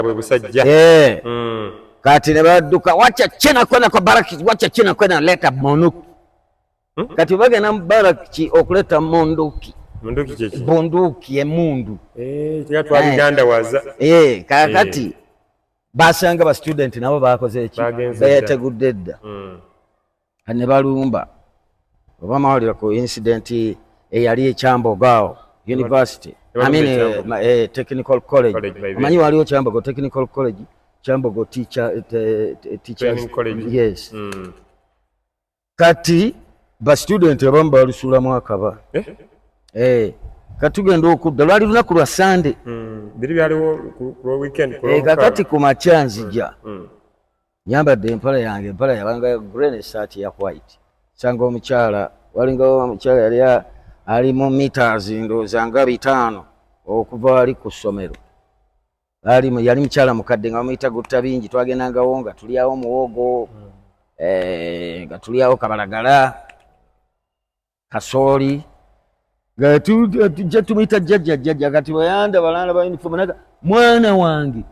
Bwe busajja. Eh. Kati ne badduka, wacha china kwenda kwa baraki, wacha china kwenda leta bunduki. Kati bagenda mu baraki okuleta munduki. Munduki kyeki? Bunduki, emundu. Eh, kiga twabiganda waza. Eh, kakati basanga ba student nabo bakoze eki? Bagenze dda. Beetegudde dda. Ne balumba. Oba mawulira ku incident eyali ekyambogo awo university, Ne I mean, balumba Kyambogo. Technical college. College by Omanyi waliwo Kyambogo Technical College, Kyambogo teachers Training College. Yes. Kati ba student abamu balusulamu akaba. Eh? Eh, kati tugenda okudda, lwali lunaku lwa Sande. Biri byaliwo ku lwa weekend, ku Eh, lwokukaaga. kakati ku makya nzija nyambadde empale yange, empale yabanga ya grey, esaati ya white. Sanga omukyala, walinga omukyala yali ali mu meters ndowooza nga 5 okuva wali ku ssomero. Yali mukyala mukadde nga bamuyita Gutta Bingi. Twagendangawo nga tulyawo muwogo, nga tulyawo kabalagala, kasooli, nga tujja tumuyita jjajja, jjajja. Kati bweyanda balanda ba uniform naga, mwana wange,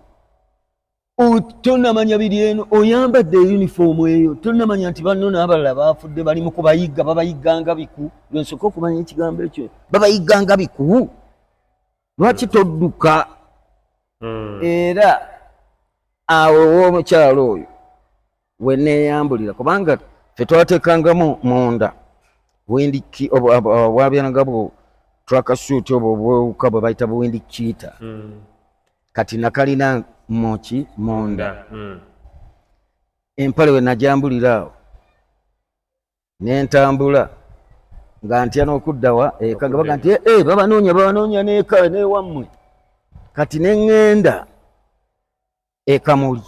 tonamanya biri eno, oyambadde uniform eyo, tonamanya nti banno n'abalala bafudde, bali mu kubayigga, babayigganga biku. Lwensooka okumanya ekigambo ekyo, babayigganga biku, lwaki todduka? Era awo ow'omukyalo oyo weneeyambulira, kubanga ffe twateekangamu munda windiki, bwabyanga bu tracksuit obwo obwewuka bwe bayita bu windcheater. Kati nakalina muki munda. Empale we najambulira awo nentambula nga ntya n'okuddawa eka, nga baga nti, "Eh, eh, babanoonya, babanoonya n'eka n'ewammwe." Kati ne ŋŋenda ekamuli.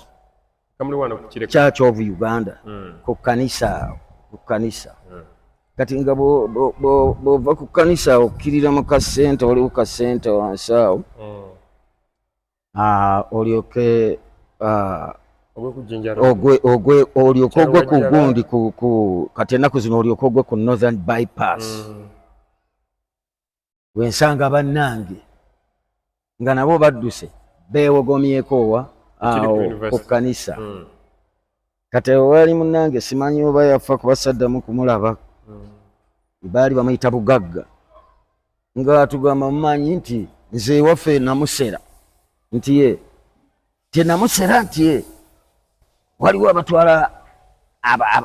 Kamuli wano ku Kireka. Church of Uganda. Ku kkanisa awo, ku kkanisa. Kati nga bw'ova ku kkanisa okkirira mu kasente, waliwo kasente wansi awo. Ah, olyoke Ogwe ku Jinja. Ogwe olyoke ogwe ku Kyalwajjala. Gundi ku kati ennaku zino olyoke ogwe ku Northern Bypass. Wensanga bannange nga nabo badduse, beewogomyeko wa Kiri ku awo ku university. kkanisa. Kati wali munnange, simanyi oba yafa kuba saddamu kumulaba. Baali bamuyita Bugagga, nga tugamba, mumanyi nti nze ewaffe namusera, nti ye tenamusera, nti ye waliwo abatwala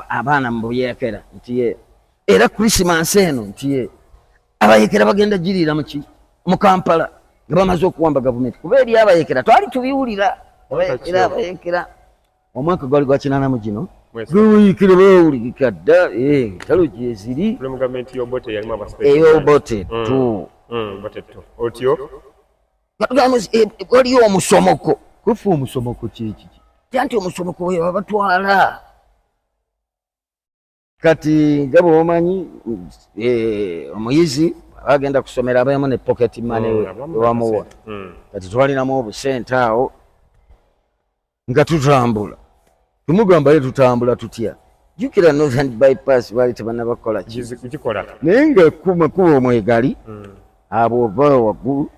abaana mu buyekera, nti ye era Krisimansi eno, nti ye abayekera bagenda giriira muki mu Kampala nga bamaze okuwamba gavumenti, kuba eri abayekera twali tubiwulira, abayekera, abayekera. Omwaka gwali gwa 80 mu gino. Mwesi. Guwuyikire bawulikika dda, entalo gyeziri. Tuli mu gavumenti y'Obote, yalimu aba Ey'Obote tu. Obote tu. Otyo. Waliyo omusomoko kufa, omusomoko kyekiki anti omusomoko we babatwala. Kati nga bwomanyi, omuyizi agenda kusomera abeemu ne pocket money we Abamu wamuwa. Kati twalinamu obusente awo nga tutambula, tumugamba ye tutambula tutya? Jjukira Northern Bypass baali tebannabakola ki. Kugikola. Naye nga makubo mwegali. Abo ova waggulu,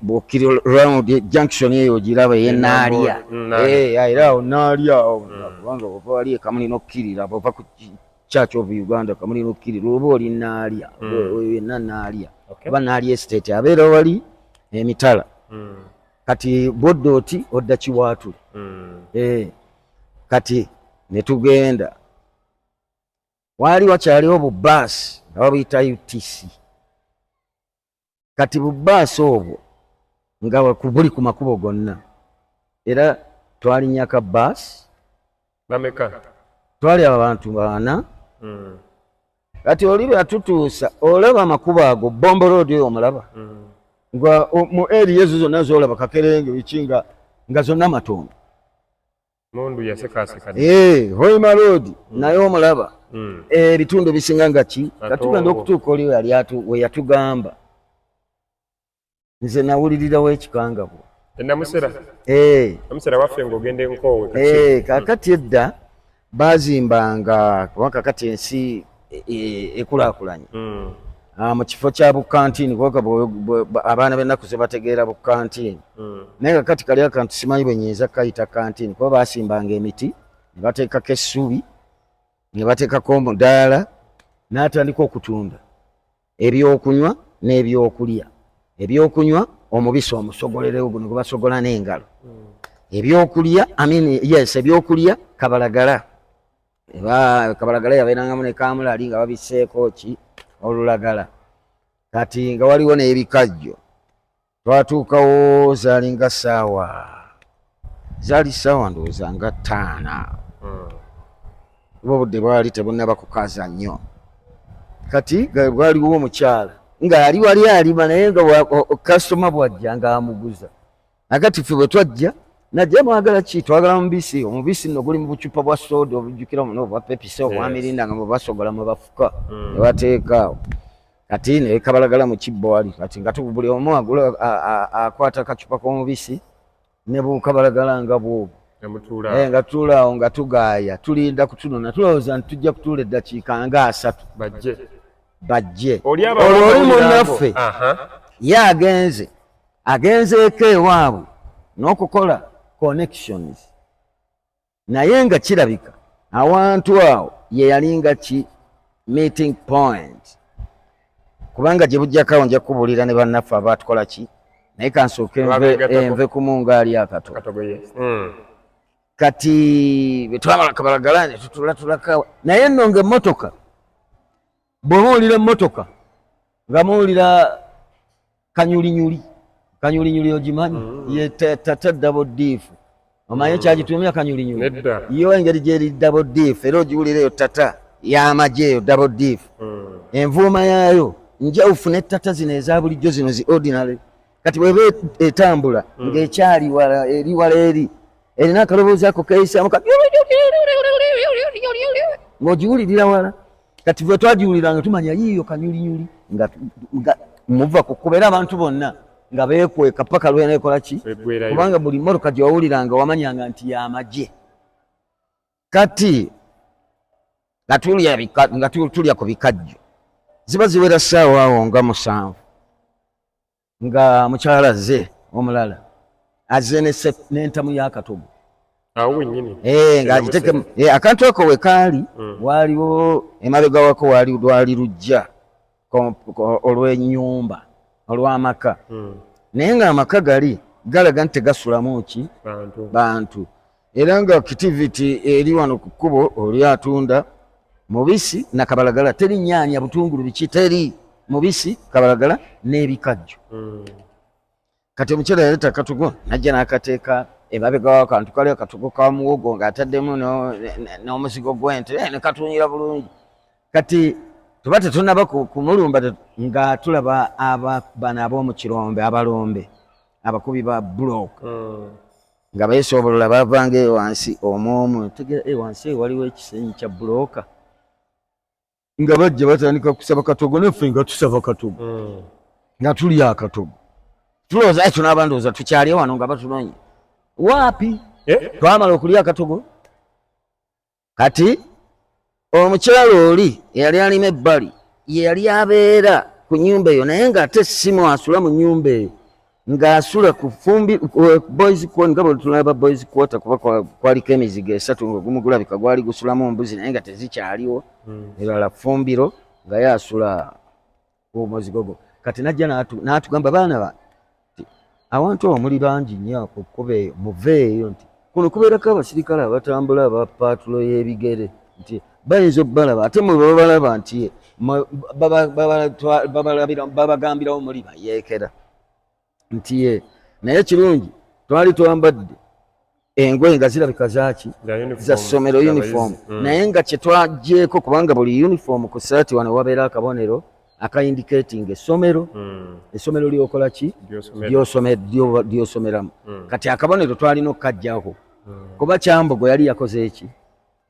bw'okkira round junction eyo ogiraba ey'enaalya. Naalya. Eh, era awo naalya awo, kubanga bw'ova wali e Kamuli n'okkirira, bw'ova ku Church of Uganda, Kamuli n'okkirira, oba oli Naalya. Oyo yenna Naalya oba Naalya Estate abeera wali emitala. Kati bwodda oti odda Kiwaatule. Eh, kati ne tugenda, waali wakyaliwo bubaasi nga babuyita UTC. Kati bubaasi obwo nga buli ku makubo gonna, era twalinyaka baasi. Bameka? Twali abantu 4. Kati oli bwatutuusa, olaba amakubo ago, Bombo Road oyo omulaba nga mu area ezo zonna zolaba Kakerenge biki, nga zonna matondo. Mundu yasekaseka. Eh, Hoima Road naye omulaba. Ebitundu ebisinga nga ki Matongo. katugenda okutuuka oli we yali we yatugamba, nze nawulirirawo ekikangabwa. Enamusera. Eh. Namusera waffe ng'ogenda enkoowe kati. Eh, kakati edda bazimbanga, kuba kakati ensi ekulaakulanye. Mu kifo kya bukantiini, kubanga abaana b'ennaku ze bategeera bukantiini. Naye nga kati kali akantu simanyi bwe nyinza kayita kantiini, kuba baasimbanga emiti ne bateekako essubi ne bateekako omudaala, n'atandika okutunda ebyokunywa n'ebyokulya. Ebyokunywa omubisi omusogolerewo guno gwe basogola n'engalo, ebyokulya, I mean, yes, ebyokulya kabalagala. Kabalagala yabeerangamu ne kamulali nga babisseeko ki olulagala. Kati nga waliwo n'ebikajjo. Twatuukawo zaalinga ssaawa, zaali ssaawa ndowooza nga 5, kuba obudde bwali tebunnaba kukaza nnyo. Kati nga waliwo omukyala ng'ali wali alima, naye nga kasitoma bw'ajja ng'amuguza. Akati ffe bwe twajja, najja, "Mwagala ki?" "Twagala mubisi." Omubisi nno guli mu bucupa bwa soda, obujjukira muno obwa Pepsi, obwa Mirinda, nga mwebasogola mwe bafuka ne bateeka awo. Kati ne kabalagala mu kibbo wali. Kati nga buli omu agula, akwata akacupa k'omubisi ne bukabalagala nga bwobwo. Ne mutuula. Eh, nga tutuula awo nga tugaaya, tulinda kutunona, tulowooza nti tujja kutuula eddakiika nga 30. Bajje. Bajje. Oli aba Olwo oli awulira munnaffe ye agenzeeko ewaabwe n'okukola connections, naye nga kirabika awantu awo ye yalinga ki meeting point, kubanga gye bujjako awo nja kubuulira ne bannaffe abaatukola ki, naye kansooke Ababeegattako. Nve ku mungaali akato. Katogo, yes. Kati bwe twamala kabalagala ne tutulatulaka, naye nno nga emmotoka, bw'oba owulira emmotoka nga muwulira kanyulinyuli. Kanyulinyuli ogimanyi? Ye tata double diff, omanyi kyagituumya kanyulinyuli? Nedda. Yo engeri gyeri double diff, era ogiwulira eyo tata y'amagye eyo double diff. Envuuma yaayo njawufu ne tata zino eza bulijjo, zino zi ordinary. Kati bweba etambula ng'ekyali wala, eri wala, eri erina akaloboozi ako keeyisaamu ng'ogiwulirira wala. Kati bwe twagiwulira nga tumanya yiiyo kanyulinyuli, nga muva ku kkubo, era abantu bonna nga beekweka paka lweneekola ki. Eggwerayo. Kubanga buli mmotoka gye wawuliranga wamanyanga nti y'amagye. Kati nga tulya ku bikajjo, ziba ziwera ssaawa awo nga 7, nga mukyala azze omulala, azze n'entamu y'akatogo. Awo wennyini. Eh, ng'agitekemu. Eh, akantu ako we kaali, waaliwo emabega wako waali lwali lujja olw'ennyumba, olw'amaka, naye ng'amaka gali galaga nti tegasulamu ki Bantu. Bantu. Era nga activity eri wano ku kkubo, oli atunda mubisi na kabalagala, teri nyaanya, butungulu, biki, teri. Mubisi, kabalagala n'ebikajjo. Kati omukyala yaleeta akatogo, najja n'akateeka emabega w'akantu kali, akatogo ka muwogo ng'ataddemu n'omuzigo gw'ente, ne katunyira bulungi. Kati tuba tetunaba kumulumba, nga tulaba aba bano ab'omu kirombe, abalombe, abakubi ba bulooka, nga beesoobolola, bavanga eyo wansi omwomu. Tegera, wansi eyo waliwo ekisenyi kya bulooka, nga bajja batandika kusaba katogo, naffe nga tusaba katogo, nga tulya akatogo, tulowooza "Ai, tunaaba ndowooza tukyali wano nga batunonye waapi." Eh? Twamala okulya akatogo, kati omukyalo oli eyali alima ebbali ye yali abeera ku nyumba eyo, naye ng'ate simu asula mu nyumba eyo, ng'asula ku fumbi ku boys quarter, nga bwe tulaba boys quarter, kuba kwaliko emizigo esatu, nga ogumu gulabika gwali gusulamu mbuzi, naye nga tezikyaliwo, erala fumbiro, nga ye asula omuzigo gwo. Kati najja n'atugamba, "Baana ba nti awantu awo muli bangi nnyo ku kkubo eyo, muveeyo, nti kuno kubeerako abasirikale abatambula aba patrol y'ebigere, nti bayinza okubalaba, ate mwe babalaba nti babagambirawo muli bayeekera." Nti ye naye kirungi twali twambadde engoye nga zirabika zaki, za ssomero, uniform, naye nga kyetwagyeko, kubanga buli uniform ku saati wano wabeera akabonero akaindicating essomero, essomero lyokola ki, lyosomeramu. Kati akabonero twalina okukajjako, kuba Kyambogo yali yakoze eki,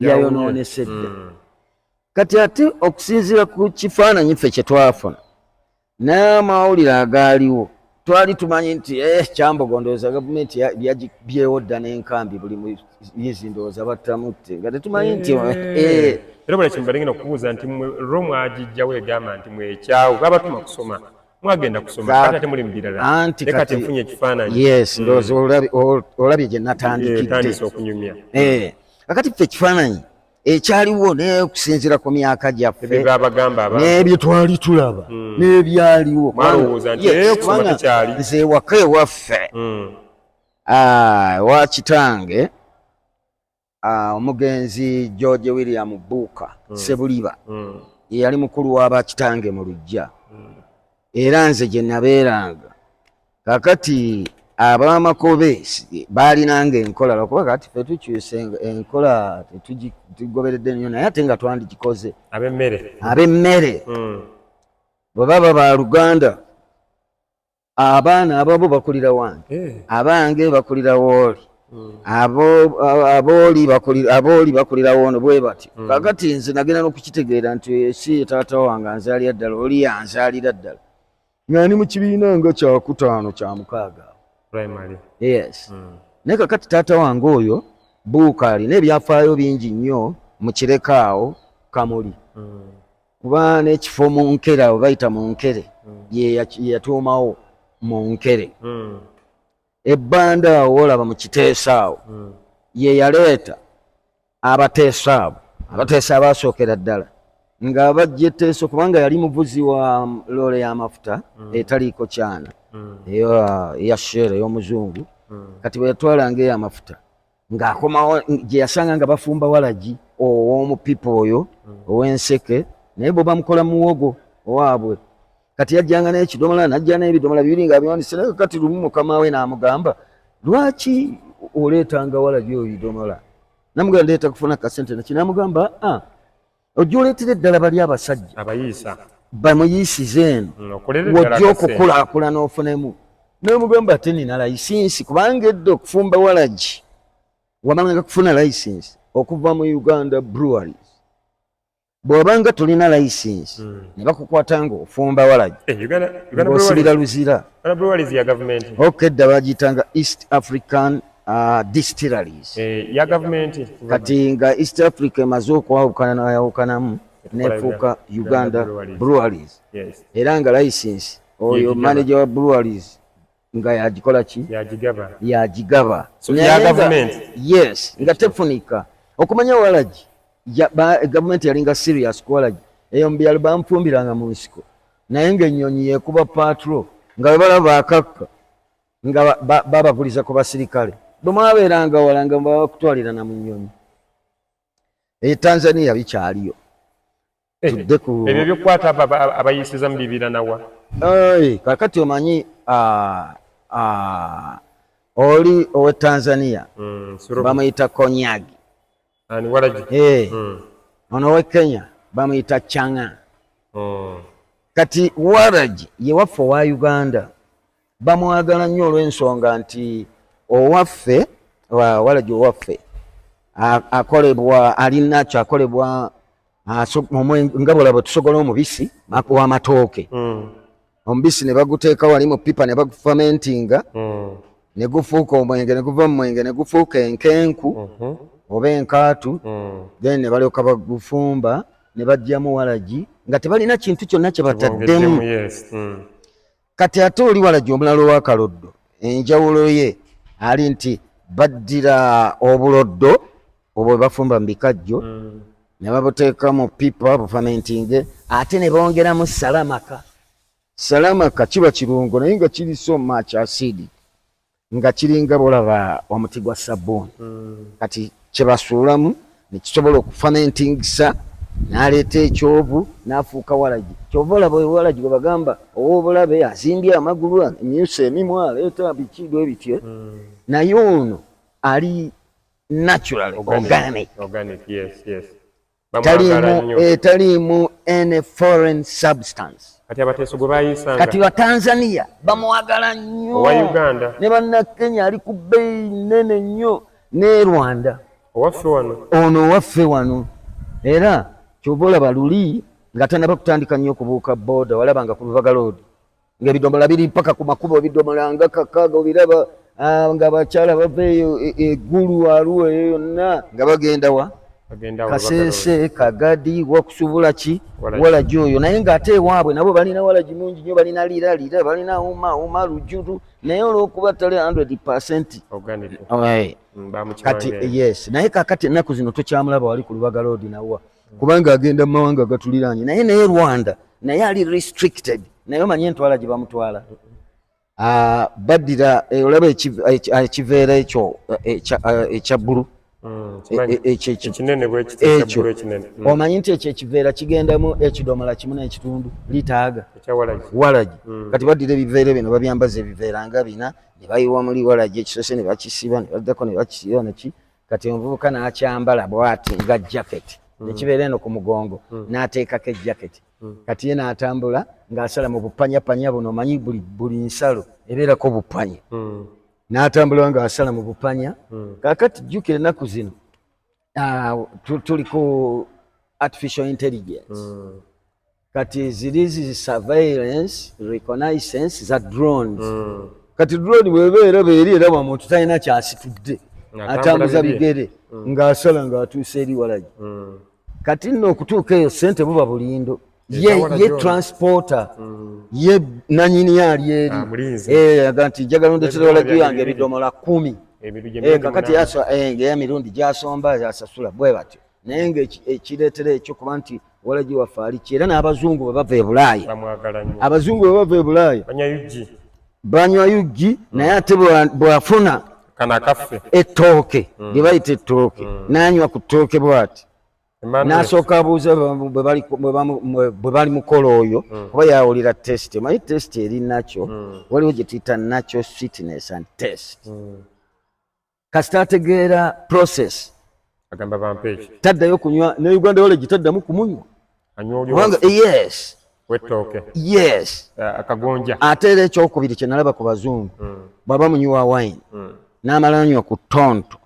yayonoonese dda. Kati ate okusinziira ku kifaananyi ffe kye twafuna n'amawulire agaaliwo. Twali tumanyi nti Kyambogo ndowooza gavumenti yagibyewo dda n'enkambi, buli muyizi ndowooza battamutte, nga tetumanyi nti Era buli kintu balingina okubuuza nti mwe ro mwagijjawo egamba nti mwekyawo babatuma kusoma, mwagenda kusoma, kati ate muli mu birala. Anti Naye kati nfunye ekifaananyi. Yes, ndowooza olabye gye natandikidde. Tandise okunyumya. Kakati ffe ekifaananyi ekyaliwo naye okusinziira ku myaka gyaffe, ebyo babagamba abantu, n'ebyo twali tulaba n'ebyaliwo. Mwalowooza nti, Yes, okusoma kubanga tekyali. Nze ewaka ewaffe, wa kitange, omugenzi George William Buuka Sebuliba, ye yali mukulu w'abakitange mu luggya, era nze gye nabeeranga. Kakati ab'amakobe baalinanga enkola, lwakuba kati ffe tukyuse enkola tetugigoberedde nnyo, naye ate nga twandigikoze. Ab'emmere. Ab'emmere bwe baba baluganda, abaana ababo bakulira wange, abange bakulira wooli, abooli bakulira woono, bwe batyo. Kakati nze nagenda n'okukitegeera nti si taata wange anzaalira ddala, oli yanzaalira ddala nga ndi mu kibiina nga kyakutaano kyamukaaga. Primary. Yes. Naye kakati taata wange oyo Buuka alina ebyafaayo bingi nnyo mu Kireka awo Kamuli, kuba n'ekifo mu Nkere awo bayita mu Nkere, ye yatuumawo mu Nkere. Ebbanda awo olaba mu Kiteesa awo, ye yaleeta abateesa abo, abateesa abasookera ddala nga bajja Etteeso, kubanga yali muvuzi wa loole y'amafuta etaliiko kyana, eya Shell ey'omuzungu. Kati bwe yatwalanga ey'amafuta ng'akomawo gye yasanga nga bafumba walagi ow'omupipa oyo ow'enseke, naye bwe bamukola muwogo owaabwe. Kati yajjanga n'ekidomola, n'ajja n'ebidomola bibiri nga biwanise. Naye kati lumu mukama we n'amugamba, "Lwaki oleetanga walagi oyo bidomola?" Namugamba, "Ndeeta kufuna kasente." Naki namugamba, "Ah, ojja oleetera eddala bali abasajja abayiisa bamuyiisize eno, okolere ddala wojja akasente. Okukulaakulana ofunemu." Namugamba, "Ate nina layisinsi," kubanga edda okufumba walagi wamalanga kufuna layisinsi okuva mu Uganda Breweries. Bw'obanga tolina layisinsi, ne bakukwata nga ofumba walagi, Uganda ng'osibira Breweries, Luzira. Uganda Breweries ya gavumenti. Ok, edda bagiyitanga East African Distilleries. Ya gavumenti. Kati nga East Africa emaze okwawukanayawukanamu nefuuka Uganda Breweries. Breweries. Era nga layisinsi oyo Yegigaba. manager wa breweries nga yagikola ki? Yagigaba. Yagigaba. So, Naye ya gavumenti? Yes, nga tefunika. Okumanya walagi gavumenti yalinga serious ku walagi eyo. Mu byalo bamufumbiranga mu nsiko, naye ng'ennyonyi yekuba patrol, nga bwe balaba akakka nga babaguliza ku basirikale. Bwe mwabeeranga wala nga babakutwalira na mu nnyonyi. E Tanzania bikyaliyo. Tudde ku Ebyo byokukwata abayisiza mu bibira nawa? Ai, kakati omanyi oli owe Tanzania Surubu. bamuyita konyagi. Ani, walagi? Ono owe Kenya bamuyita changa. Kati waragi ye waffe owa Uganda bamwagala nnyo olw'ensonga nti owaffe waragi owaffe akolebwa alina kyakolebwa nga bwolaba tusogola omubisi w'amatooke, omubisi ne baguteeka wali mu pipa ne bagufermentinga ne gufuuka omwenge, ne guva mu mwenge ne gufuuka enkenku oba enkaatu, then ne balyoka bagufumba ne baggyamu walagi nga tebalina kintu kyonna kye bataddemu. Bongeddemu, yes. Kati ate oli walagi omulala owakaloddo, enjawulo ye ali nti baddira obuloddo obwo bwe bafumba mu bikajjo ne babuteeka mu pipa bufermentinge, ate ne bongeramu salamaka. Salamaka kiba kirungo naye nga kiri so much acid, nga kiringa bolaba omuti gwa sabbuuni. Kati kyebasuulamu nekisobola okufermentingisa n'aleeta ekyovu n'afuuka walagi. Kyova olaba walagi bwe bagamba ow'obulabe, azimbye amagulu, emyusa emimwa, aleeta biki bwe bityo. Naye ono ali natural, organic. Organic, yes. Bamwagala Taliimu nnyo. Taliimu any foreign substance. Kati abateeso gwe bayisanga? Kati Batanzania bamwagala nnyo. Owa Uganda. Ne Bannakenya ali ku bbeeyi nnene nnyo, ne Rwanda. Owaffe wano? Ono owaffe wano. Era kyova olaba luli nga tanaba kutandika nnyo okubuuka booda, walabanga ku Lubaga Road. Ng'ebidomola biri paka ku makubo, ebidomola nga kakaaga obiraba, nga abakyala bava eyo eggulu aluwa eyo yonna nga bagenda wa? Bagenda awo. Kasese, Kagadi, wakusubula ki? Walagi. Walagi oyo. Naye ng'ate ewaabwe nabo balina walagi mungi nnyo, balina lira lira, balina uma uma, Rujuru, naye olw'okuba tali 100% Organic. Kati Bamukimanga. Yes, naye kakati ennaku zino tokyamulaba wali ku Lubaga Road nawa, kubanga agenda mu mawanga gatuliraanye, naye Rwanda naye ali restricted. Naye omanye entwala gye bamutwala. Ah, baddira olaba ekiveera ekyo ekya bbulu. Kimanyi. Ekyo Ekinene bwe kiti. Ekyo. Ekyabbulu ekinene. Omanyi nti ekyo ekiveera kigendamu ekidomola 1.5 litaaga Ekya walagi. Walagi. Kati baddira ebiveera bino, babyambaza ebiveera nga bina, ne bayiwa muli walagi ekisose, ne bakisiba, ne baddako ne bakisiba neki. Kati omuvubuka n'akyambala bwati nga jacket, nekibeera eno ku mugongo, n'ateekako ejaketi. Kati ye n'atambula ng'asala mu bupanyapanya buno. Omanyi buli nsalo ebeerako bupanya. N'atambula ng'asala mu bupanya. Kaakati jjukira ennaku zino tuli ku artificial intelligence. Kati ziri zi surveillance reconnaissance za drones. Kati drone bwebeera beeri era muntu talina kyasitudde, Ng'atambula atambuza bibye. bigere ng'asala ng'atuusa eri walagi. Kati nno okutuuka eyo sente buba bulindo ye, Eza ye walagi. Transporter ye nanyini ali eri. Ah, mulinzi. Aga nti njagala ondeetere Ebidomola walagi byange yange bibiri. ebidomola 10. Ebintu gye mirundi Kakati 8. yaswa ng'eya mirundi gyasomba asasula bwe batyo, naye nga ekireetera ekyo kuba nti walagi waffe ali ki, era n'abazungu bwe bava e Bulaaya, Bamwagala nnyo. abazungu bwe bava e Bulaaya Banywa UG. Banywa UG, naye ate bw'afuna Kano akaffe. ettooke lye bayita ettooke, n'anywa ku ttooke bw'ati, Emmanuel. n'asooka abuuza bwe bali mukola oyo, kuba yawulira taste. Omanyi taste eri nakyo, waliwo gye tuyita natural sweetness and taste. Kasita ategeera process, Agamba bampe ekyo. Taddayo kunywa ne Uganda walagi, taddamu kumunywa. Anywa oli Kubanga yes. W'ettooke. Yes. Akagonja. Ate era ekyokubiri kye nalaba ku bazungu, bw'aba munywi wa wine, n'amala anywa ku tonto,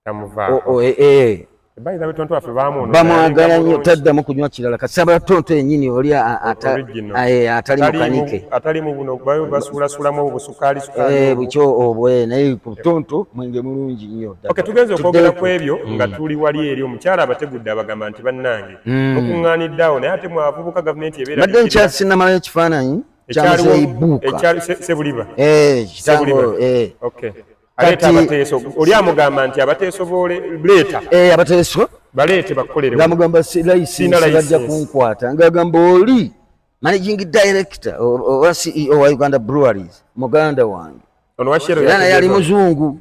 Tamuvaako. O- By the way, tonto waffe bamwonoona. Bamwagala Yalinga nnyo. bulungi. Taddamu kunywa kirala kasaba tonto yennyini oli Original. atali mukanike. Atalimu buno bayo basuulasulamu obusukaali sukaali. Bukyo obwe, naye ku tonto mwenge mulungi nnyo ddala. Okay, tugenze okwogera Tuddeyo ku ebyo nga tuli wali eri omukyala abategudde abagamba nti bannange, mukuŋŋaanidde awo, naye ate mwavubuka gavumenti ebeera Mbadde nkyali sinnamalayo ekifaananyi kya muzeeyi Buuka. Ekyali Sebuliba. Kitango. Sebuliba. Okay. Aleeta abateeso, oli amugamba nti abateeso boole leeta. Abateeso. Baleete bakukolere. Ngamugamba license Sina bajja license. kunkwata. Ngagamba oli managing director oba CEO wa Uganda Breweries muganda wange. Ono wa Shell. Era naye ali yategeeza. muzungu.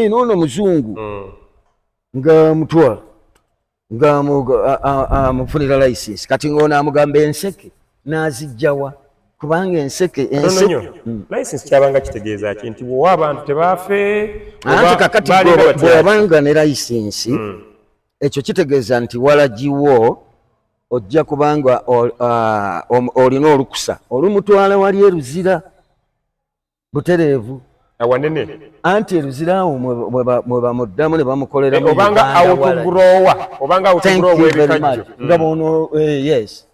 Noono muzungu. Nga mutwala nga amufunira license. Kati ng'ono amugamba enseke n'azijjawa, kubanga enseke Tono enseke nnyo. License kyabanga kitegeeza ki? Nti bw'owa abantu tebaafe Anti oba kakati baalinga batya? Bw'obanga ne license, ekyo kitegeeza nti walagiwo ojja kubanga olina olukusa olumutwala wali eruzira butereevu. Awanene. Anti eruzira awo mwe bamuddamu ne bamukoleramu. Obanga Uganda walagi. autogrower, obanga Thank autogrower you very much. w'ebikajjo. Nga bono yes,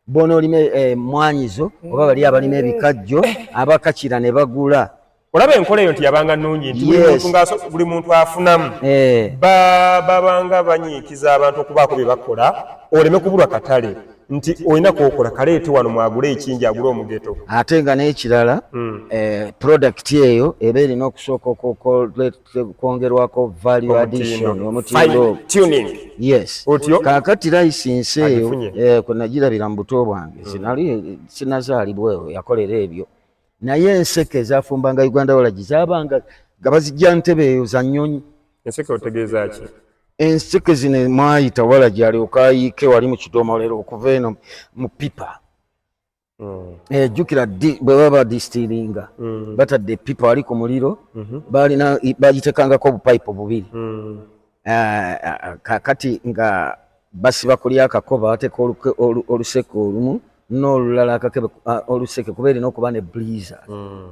bono olima emmwanyizo oba bali abalima ebikajjo abakakira ne bagula. Olaba enkola eyo nti yabanga nnungi nti buli muntu buli muntu afunamu. Babanga banyiikiza abantu okubaako bye bakola oleme kubulwa katale, nti olina kwokola kaleete wano mwagule ekingi, agule omugeto. Ate nga n'ekirala, product eyo eba erina okusooka kwongerwako value addition, omutindo. Fine tuning. Yes. Otyo? Kaakati license eyo Agifunye. Kwe nagirabira mu buto bwange, sinali sinazaalibwa eyo yakolera ebyo, naye enseke ezafumbanga Uganda walagi zabanga nga bazijja ntebe eyo za nnyonyi. Enseke otegeeza ki? Enseke zino mwayita walagi alyoka ayiike wali mu kidomolero okuva eno mu pipa. Jjukira bwe baba distillinga, batadde epipa wali ku muliro, balina bagitekangako obupayipu bubiri. Kakati nga basiba kuli akakoba, bateeka oluseke olumu n'olulala akakebe, oluseke kuba erina okuba ne breezer.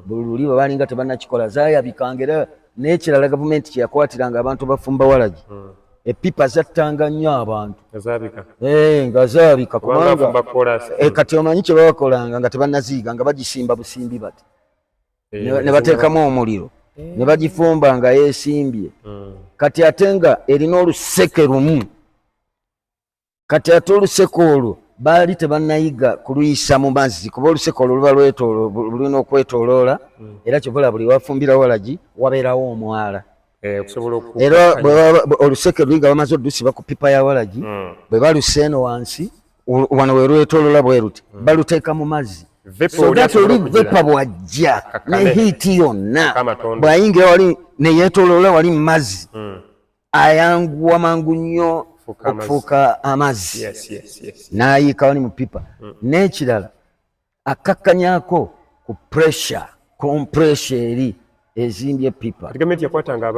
Buli luli bwe balinga tebannakikola zayabikanga. Era n'ekirala gavumenti kyeyakwatiranga abantu bafumba walagi. Epipa zattanga nnyo abantu nga zaabika, kubanga kati omanyi kye babakolanga nga tebannaziiga, nga bagisimba busimbi bati ne bateekamu omuliro ne bagifumba nga yeesimbye. Kati ate nga erina oluseke lumu, kati ate oluseke olwo baali tebannayiga kuluyisa mu mazzi, kuba oluseke olwo luba lulina okwetooloola. Era kyovola buli wafumbira walagi wabeerawo omwala, era oluseke luli nga bamaze odusiba ku pipa ya walagi, bwe balusa eno wansi wano we lwetooloola bwe luti, baluteeka mu mazzi so that oli vapour bwajja ne heat yonna bw'ayingira wali neyeetooloola wali mu mazzi, ayanguwa mangu nnyo okufuuka amazzi n'ayiika wali mu pipa. N'ekirala, akakkanyako ku pressure, compressor eri ezimbye epipa.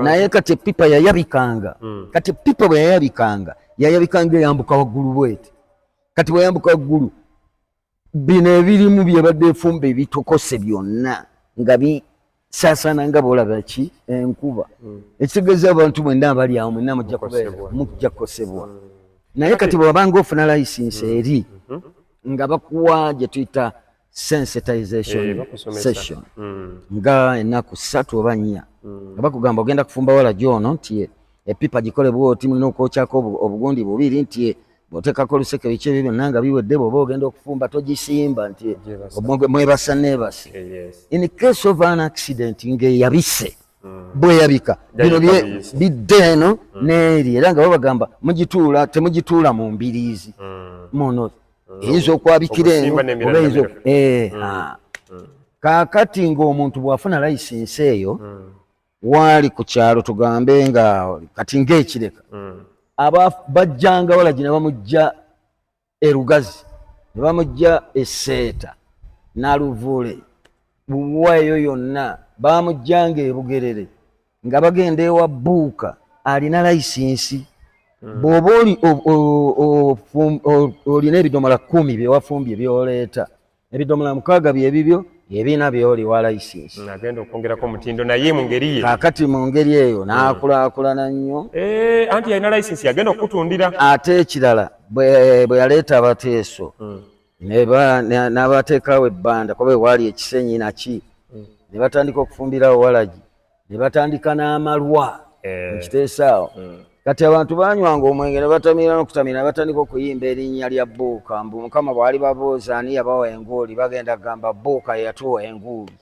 Naye kati epipa yayabikanga. Kati epipa bwe yayabikanga, yayabikanga eyambuka waggulu bweti. Kati bweyambuka waggulu, bino ebirimu byebadde efumba ebitokose byonna nga bisaasaana nga bwolaba ki enkuba. Ekitegeeza abantu mwenna abali awo mwenna mujja kukosebwa. Naye kati bwewabanga ofuna layisinsi eri, nga bakuwa gye tuyita sensitization session, nga ennaku 3 oba 4, nga bakugamba ogenda kufumba walagi ono nti epipa gikole bwoti, mulina okwokyako obugundi bubiri, nti bw'oteekako oluseke biki ebyo byonna nga biwedde, bw'oba ogenda okufumba togisimba nti mwebasa neebase. In case of an accident ng'eyabise, bweyabika bino bidde eno n'eri, era nga babagamba mugituula temugituula mu mbiriizi muno, eyinza okwabikira eno oba eyinza. Kaakati ng'omuntu bw'afuna layisinsi eyo, waali ku kyalo tugambe nga kati ng'ekireka, aba bajjanga walagi ne bamujja erugazi, ne bamujja eseeta naluvule buwa eyo yonna, bamujjanga ebugerere nga bagenda ewa buuka alina layisinsi. Bw'oba olina ebidomola 10 byewafumbye byoleeta, ebidomola 6 byebibyo, ebina byoli wa layisinsi. Agenda okwongerako omutindo naye mu ngeri ye. Kaakati mu ngeri eyo n'akulaakulana nnyo. Anti yalina layisinsi, yagenda okutundira. Ate ekirala, bwe yaleeta abateeso n'abateekawo ebbanda, kuba ewaali ekisenyi naki, ne batandika okufumbirawo walagi, ne batandika n'amalwa mu kiteesaawo. Kati abantu banywanga omwenge ne batamira n'okutamira, ne batandika okuyimba erinnya lya Buuka, mbu Mukama bw'ali babuuza ani yabawa enguuli, bagenda kugamba Buuka yatuwa enguuli.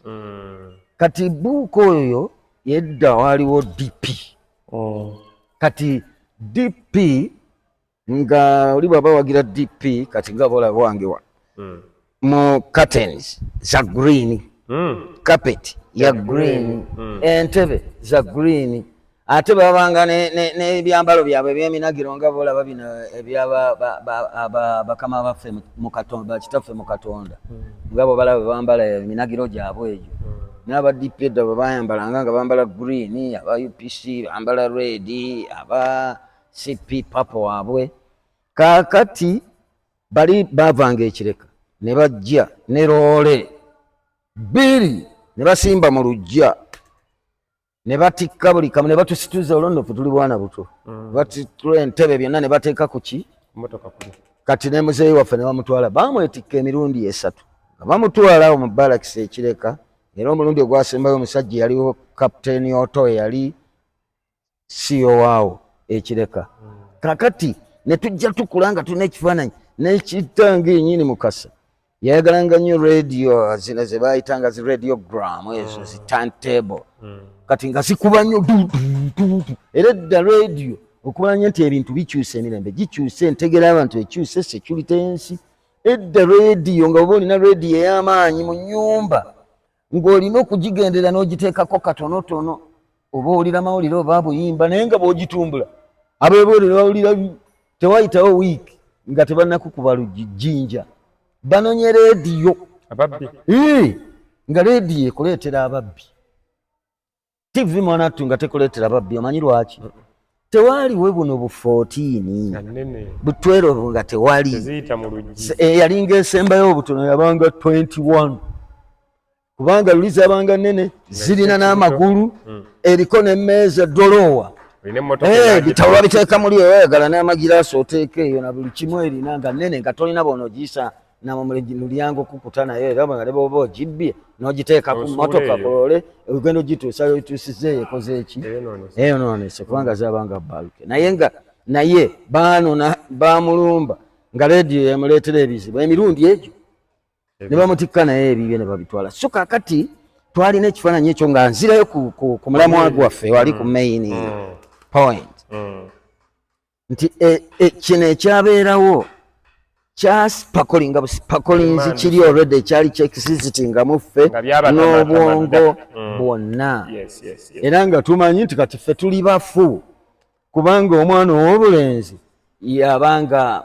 Kati Buuka oyo yedda waaliwo DP. Kati DP nga oli bw'aba wagira DP, kati nga bolaba wange wa mu curtains za green, carpet ya green, entebe za green, ate babanga n'ebyambalo byabwe ebyeminagiro nga bolaba bino ebyaba bakama baffe mu Katonda, bakitaffe mu Katonda, nga bwe balaba bambala eminagiro gyabwe egyo. N'aba DP edda bwe bayambalanga nga bambala green, aba UPC bambala red, aba CP purple waabwe. Kaakati bali bavanga ekireka ne bajja ne loole bbiri ne basimba mu luggya ne batikka buli kamu ne batusituza. Olwo nno ffe tuli bwana buto, batitula entebe byonna ne bateeka ku ki kati ne muzeeyi waffe ne bamutwala, bamwetikka emirundi esatu nga bamutwala awo mu balakisi ekireka. Era omulundi ogwasembayo omusajja yaliwo Kapiteeni Oto eyali siyo waawo ekireka. Kakati ne tujja tukula nga tulina ekifaananyi n'ekitange yenyini Mukasa yayagalanga nnyo radio zino ze bayitanga zi radiogram ezo zi turntable. Kati nga zikuba nnyo du, du, du, du. Era edda radio okumanya nti ebintu bikyuse, emirembe gikyuse, entegera abantu ekyuse, security y'ensi. Edda radio nga oba olina radio ey'amaanyi mu nnyumba, ng'olina okugigendera n'ogiteekako katonotono, oba owulira mawulire oba buyimba, naye nga bw'ogitumbula abeebweru ne bawulira. Tewayitawo wiiki nga tebannakukuba luggi jjinja, banonye leediyo. Ababbi. Nga leediyo ekuleetera ababbi. TV mwanattu nga tekuleetera babbi. Omanyi lwaki? Tewaaliwe buno bu 14 nga nnene bu 12 nga tewali. Teziyita mu luggi. Yalinga esembayo obutono yabanga 21, kubanga luli zabanga nnene, zirina n'amagulu, eriko n'emmeeza dolowa. Bitabo babiteeka muli oyagala n'amagiraasi oteeka eyo na buli kimu, erina nga nnene nga tolina bw'onoogiyisa namulyango kukuta, naye era nga ne bw'oba ogibbye n'ogiteeka ku mmotoka kulole ogenda ogituusa otuusiza eyo ekoze eki, eyonoonese, kubanga zaabanga baluke. Naye nga naye baanona bamulumba nga leediyo yamuleetera ebizibu emirundi egyo ne bamutikka naye ebibye ne babitwala. So kakati twalina ekifaananyi ekyo nga nzirayo ku mulamwa gwaffe wali ku main point nti kino ekyabeerawo kyasparklinga busparklinzi kiri already ekyali kyexistinga mu ffe n'obwongo bwonna, era nga tumanyi nti kati ffe tuli bafu, kubanga omwana ow'obulenzi yabanga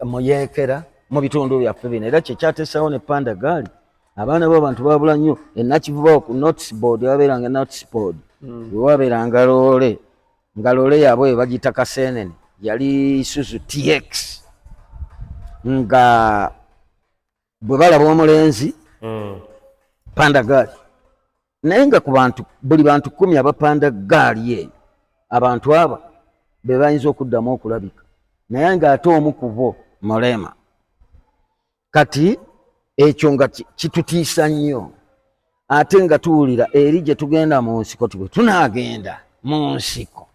muyeekera mu bitundu byaffe bino. Era kyekyateesawo ne panda gaali, abaana b'abantu babula nnyo enakivubawo ku notice board, wabeeranga notice board wewabeeranga loole, nga loole yaabwe bagiyita Kaseenene, yali Isuzu TX, nga bwe balaba omulenzi panda gaali. Naye nga ku bantu, buli bantu 10 abapanda gaali eyo, abantu aba be bayinza okuddamu okulabika, naye ng'ate omu ku bo mulema. Kati ekyo nga kitutiisa nnyo, ate nga tuwulira eri gye tugenda mu nsiko, ti bwe tunaagenda mu nsiko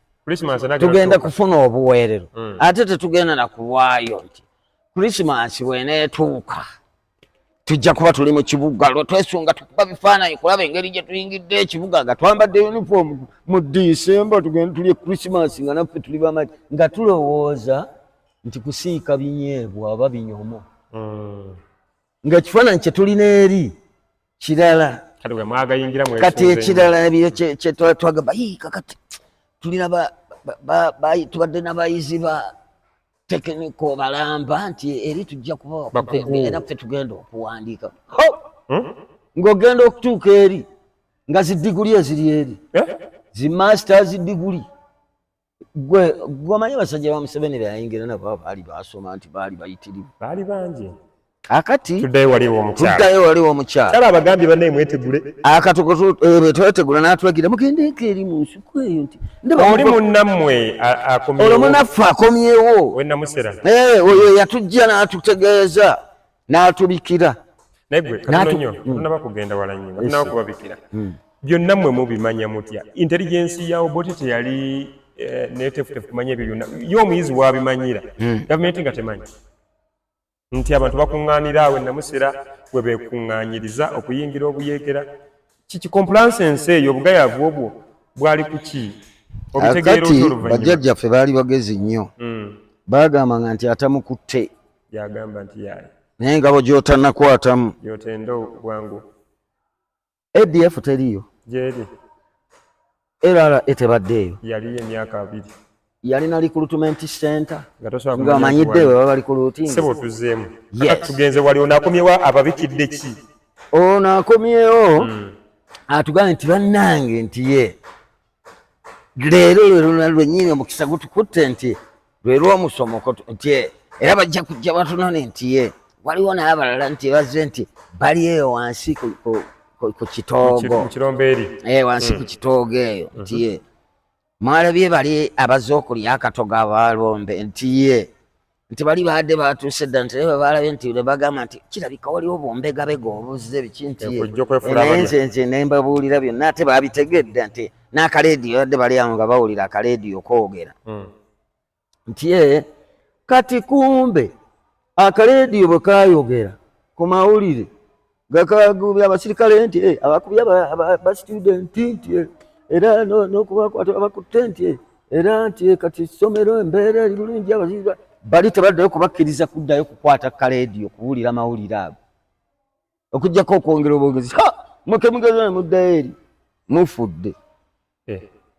tugenda kufuna obuweerero, ate tetugenda nakulwayo nti Krisimansi bweneetuuka tujja kuba tuli mu kibuga, lwe twesunga tukuba bifaananyi kulaba engeri gye tuyingidde ekibuga nga twambadde uniform mu Disemba, tugenda tulye Krisimansi nga naffe tuli bamaki, nga tulowooza nti kusiika binyeebwa oba binyomo, ng'ekifaananyi kye tulina eri kirala. Kati ekirala kyetwagamba, kakati tulina tubadde n'abayizi ba technical balamba nti eri tujja kuba era ffe tugenda okuwandiika, ng'ogenda okutuuka eri nga zi diguli eziri eri, zi masters diguli. Gwe gwomanyi abasajja ba Museveni beyayingira nabo baali basoma nti baali bayitirivu. Baali bangi. Akati tuddayo waliwo omukyala. Tuddayo waliwo omukyala. Kyala abagambye bannaye mwetegule. Akatuko twetegula n'atulagira mugendeko eri mu nsuku eyo nti oli munnammwe akomyewo. Olwo munnaffe akomyewo. Wenamusera. Oyo yatujja n'atutegeeza n'atubikira. Naye gwe katono nnyo, tunaba kugenda wala nnyo nga tunaba kubabikira, byonna mmwe mubimanya mutya? Intelligence ya Obote teyali netefutefu kumanya ebyo byonna? Ye omuyizi wabimanyira, gavumenti nga temanyi nti abantu bakuŋŋaanira awo enamusera we beekuŋŋaanyiriza okuyingira obuyeekera? Kiki compliance eyo, obugayavu obwo bwali ku ki? Obitegeera Akati otya oluvannyuma? Bajjajjaffe baali bagezi nnyo, baagambanga nti atamukutte yagamba nti yaye. Naye ngabo gy'otannakwatamu gyotenda obwangu. ADF teriyo? Gyeri. LRA tebaddeeyo? Yaliyo emyaka 2. Yalina recruitment center? Nga tosobola nga kumanya amanyidde nti bwe baba recruiting. Ssebo, tuzeemu. Yes. Kakati tugenze wali, ono akomyewo ababikidde ki? Ono akomyewo atugambye nti bannange, nti ye leero lwe lwennyini omukisa gutukutte, nti lwe lw'omusomoko, nti era bajja kujja batunone, nti ye waliwo n'abalala nti bazze, nti bali eyo wansi ku kitoogo. Mu kirombe eri. Wansi ku kitoogo eyo, nti ye mwalabye bali abazze okulya akatogo abalombe, nti ye nti bali baadde batuuse dda, nti naye bwe balabye nti ne bagamba nti kirabika waliwo bumbegabega obuzze biki, nti ye Okujja okwefuula naye abalya. Nze ne mbabuulira byonna, ate babitegedde nti n'akaleediyo badde bali awo nga bawulira akaleediyo koogera nti ye kati kumbe akaleediyo bwe kayogera ku mawulire gakagubya abasirikale nti abakubye ba student, nti era n'okubakwata abakutte, nti era nti kati essomero embeera eri bulungi, abasirikale bali tebaddayo kubakkiriza kuddayo kukwata kaleediyo kuwulira mawulire ago, okuggyako okwongera obwongezi. Ha, muke mugeze ne muddayo eri mufudde.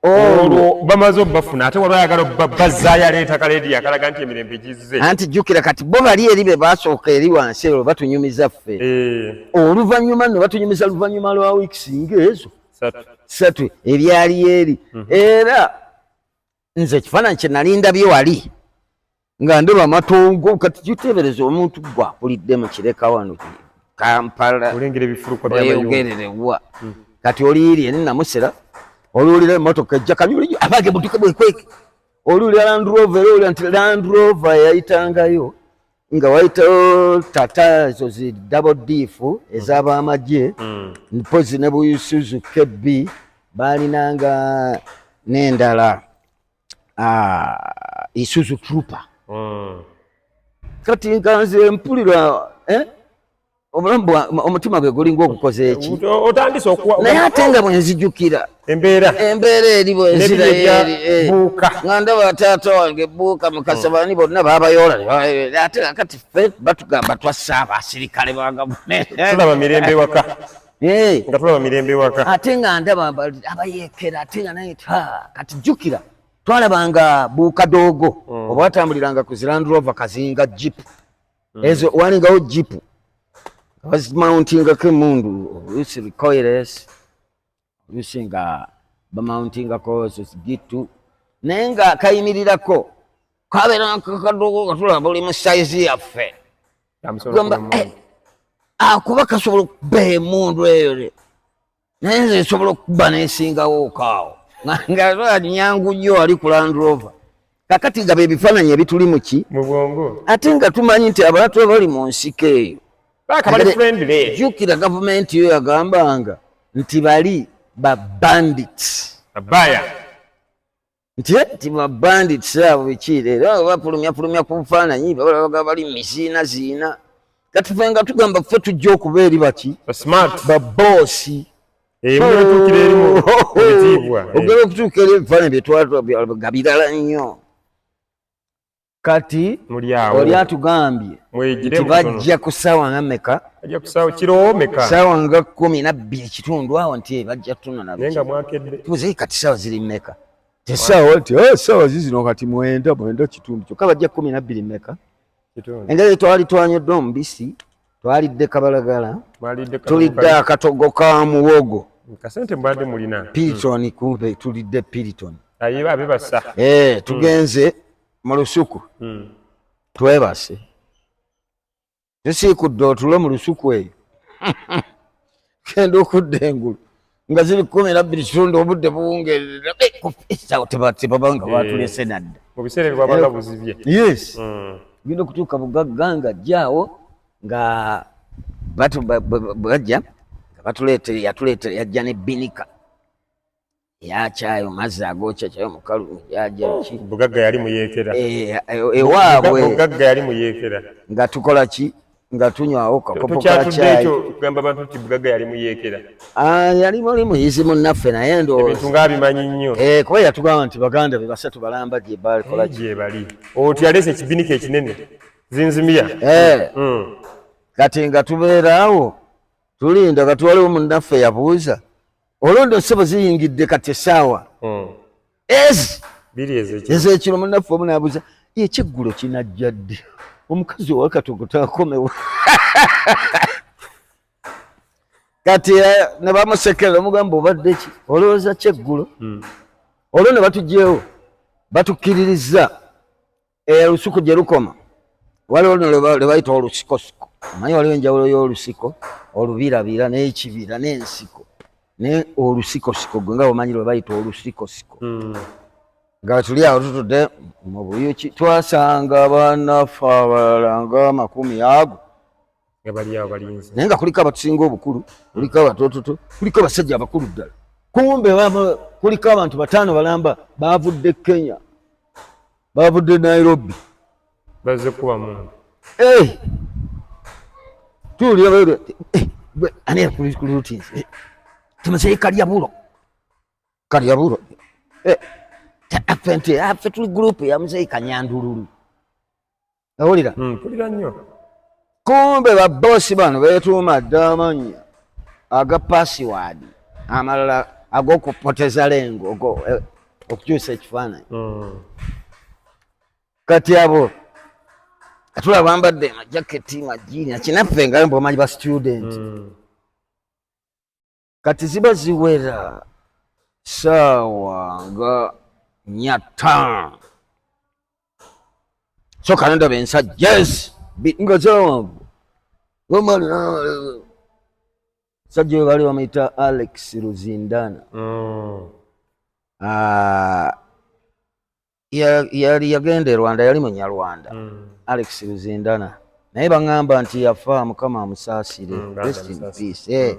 Olwo bamaze obbafuna, ate waliwo ayagala bazzaayo, aleeta kaleediyo akalaga nti emirembe gizze. Anti jjukira kati bo bali eri be basooka eri wansi olwo batunyumiza ffe, oluvannyuma nno batunyumiza luvannyuma lwa wiikisi ng'ezo 3. 3 ebyali eri. Era nze ekifaananyi kye nali ndabye wali nga ndaba amatongo. Kati kiteebereza omuntu gwakulidde mu Kireka wano Kampala, olengera ebifulukwa by'amayumba. Weyogererewa kati oliiri eri Namusera. Oluwulira emmotoka ejja kanyuli abage butuke bwekweke, oluwulira Land Rover, era owulira nti Land Rover yayitangayo nga wayitawo tata ezo zi double diff ez'abamagye, mpozi ne bu Isuzu KB baalinanga n'endala, Isuzu Trooper. Kati nga nze mpulira obulamu omutima gwe gulinga okukoza eki, otandise okuwa, naye ate nga bwe nzijukira embeera embeera eri bwenzira eri buuka, nga ndaba taata wange buuka mukasabani bonna babayoola, ate kati ffe batugamba twassa abasirikale ba gavumenti. Tulaba mirembe waka, nga tulaba mirembe waka. Ate nga ndaba abayeekera, ate nga naye kati jjukira twalabanga buuka doogo oba watambuliranga ku zi Land Rover kazinga jeep ezo, walingawo jeep bazimountingako emundu, oluusi recoilless, oluusi nga bamountingako gitu, naye nga kayimirirako kabeera kadogo katulaba buli mu sayizi yaffe, gamba akuba kasobola okuba emundu eyo, naye nze nsobola okuba nesingawo kaawo nga nyangu nnyo ali ku Land Rover. Kakati nga bebifaananyi ebituli muki mu bwongo, ate nga tumanyi nti abantu abali mu nsiko eyo, jjukira gavumenti yo yagambanga nti bali ba bandits, abaya nti ba bandits abo biki, era bafulumya fulumya ku bufaananyi babalaga bali miziina ziina. Kati ffe nga tugamba ffe tujja okuba eri baki ba boosi. Ogenda okutuuka eri ebifaananyi byetwalga birala nnyo. Kati oli atugambye nti bajja ku ssaawa nga mmeka? Ssaawa nga 12:15 awo, nti bajja tunona. Tubuze kati ssaawa ziri mmeka? Tesaawa nti ssaawa zizino kati 9, 9:15, kyokka bajja 12 mmeka? Engeri twali twanywedde omubisi, twalidde kabalagala, tulidde akatogo ka muwogo, kasente mbadde mulina, Piriton, kumbe tulidde Piriton. Abebasa. Tugenze mu lusuku, twebase, tusiikudde otulo mu lusuku eyo, genda okudda engulu nga ziri 12:15, obudde buwungerera, tebabanga batulese nadda. Mu biseera ebyo bwabanga buzibye. Yes, genda okutuuka bugagga nga jjaawo nga bajja nga batuleetera, yatuleetera, yajja n'ebbinika yakyayo mazzi agokya kyayo mukalu yaja ki. Bugagga yali muyeekera. Ewaabwe. Bugagga yali muyeekera. Nga tukola ki? Nga tunywawo kakopo ka Tukyatudde kyayi. Ekyo kugamba abantu nti bugagga yali muyeekera. Ah, yali muli muyizi munnaffe, naye ndowooza ebintu ng'abimanyi nnyo. Kuba yatugamba nti baganda be basatu balamba gye balikola ki. Gye bali oti yaleese ekibinika ekinene zinzimiya. Kati nga tubeera awo tulinda, kati waliwo munnaffe yabuuza olwondo ssebo ziyingidde kati essaawa ezi biri ezekiro. Ezekiro. Munnaffe omu naabuuza, ekyeggulo kinajja ddi? Omukazi owakatogo takomewo. Kati ne bamusekera, omugamba obadde ki, olowooza kyeggulo? Olwo ne batugyewo, batukkiririza olusuku gye lukoma, waliwo luno lwe bayita olusikosiko. Omanyi waliwo enjawulo y'olusiko, olubirabira n'ekibira n'ensiko, naye olusikosiko gwe nga omanyi lwe bayita olusikosiko. Nga tuli awo tutudde mu buyuki, twasanga bannaffe abalala nga 20 ago nga bali awo balinze, naye nga kuliko abatusinga obukulu, kuliko abatototo, kuliko abasajja abakulu ddala. Kumbe kuliko abantu bataano balamba bavudde Kenya, bavudde Nairobi. Bazze kuba muntu. Tuwulira ani yakulutinze, tumazeyo kalya bulo, kalya bulo. Affe nti affe tuli gurupu ya muzeyi Kanyandululu, owulira? Mpulira nnyo. Kumbe baboosi bano beetuuma dda amannya aga password amalala ag'okupoteza lengo, okukyusa ekifaananyi. Kati abo atula bambadde majaketi, majiini, akinaffe nga bwomanyi ba student. Kati ziba ziwera saawa nga 5:30, so kanendaba ensajja ezi nga zawanvu, sajja we baali bamuyita Alex Ruzindana. Ah, yali yagenda e Rwanda, yali munyarwanda. Alex Ruzindana, naye baŋŋamba nti yafa, Mukama amusaasire. Rest in peace, eh.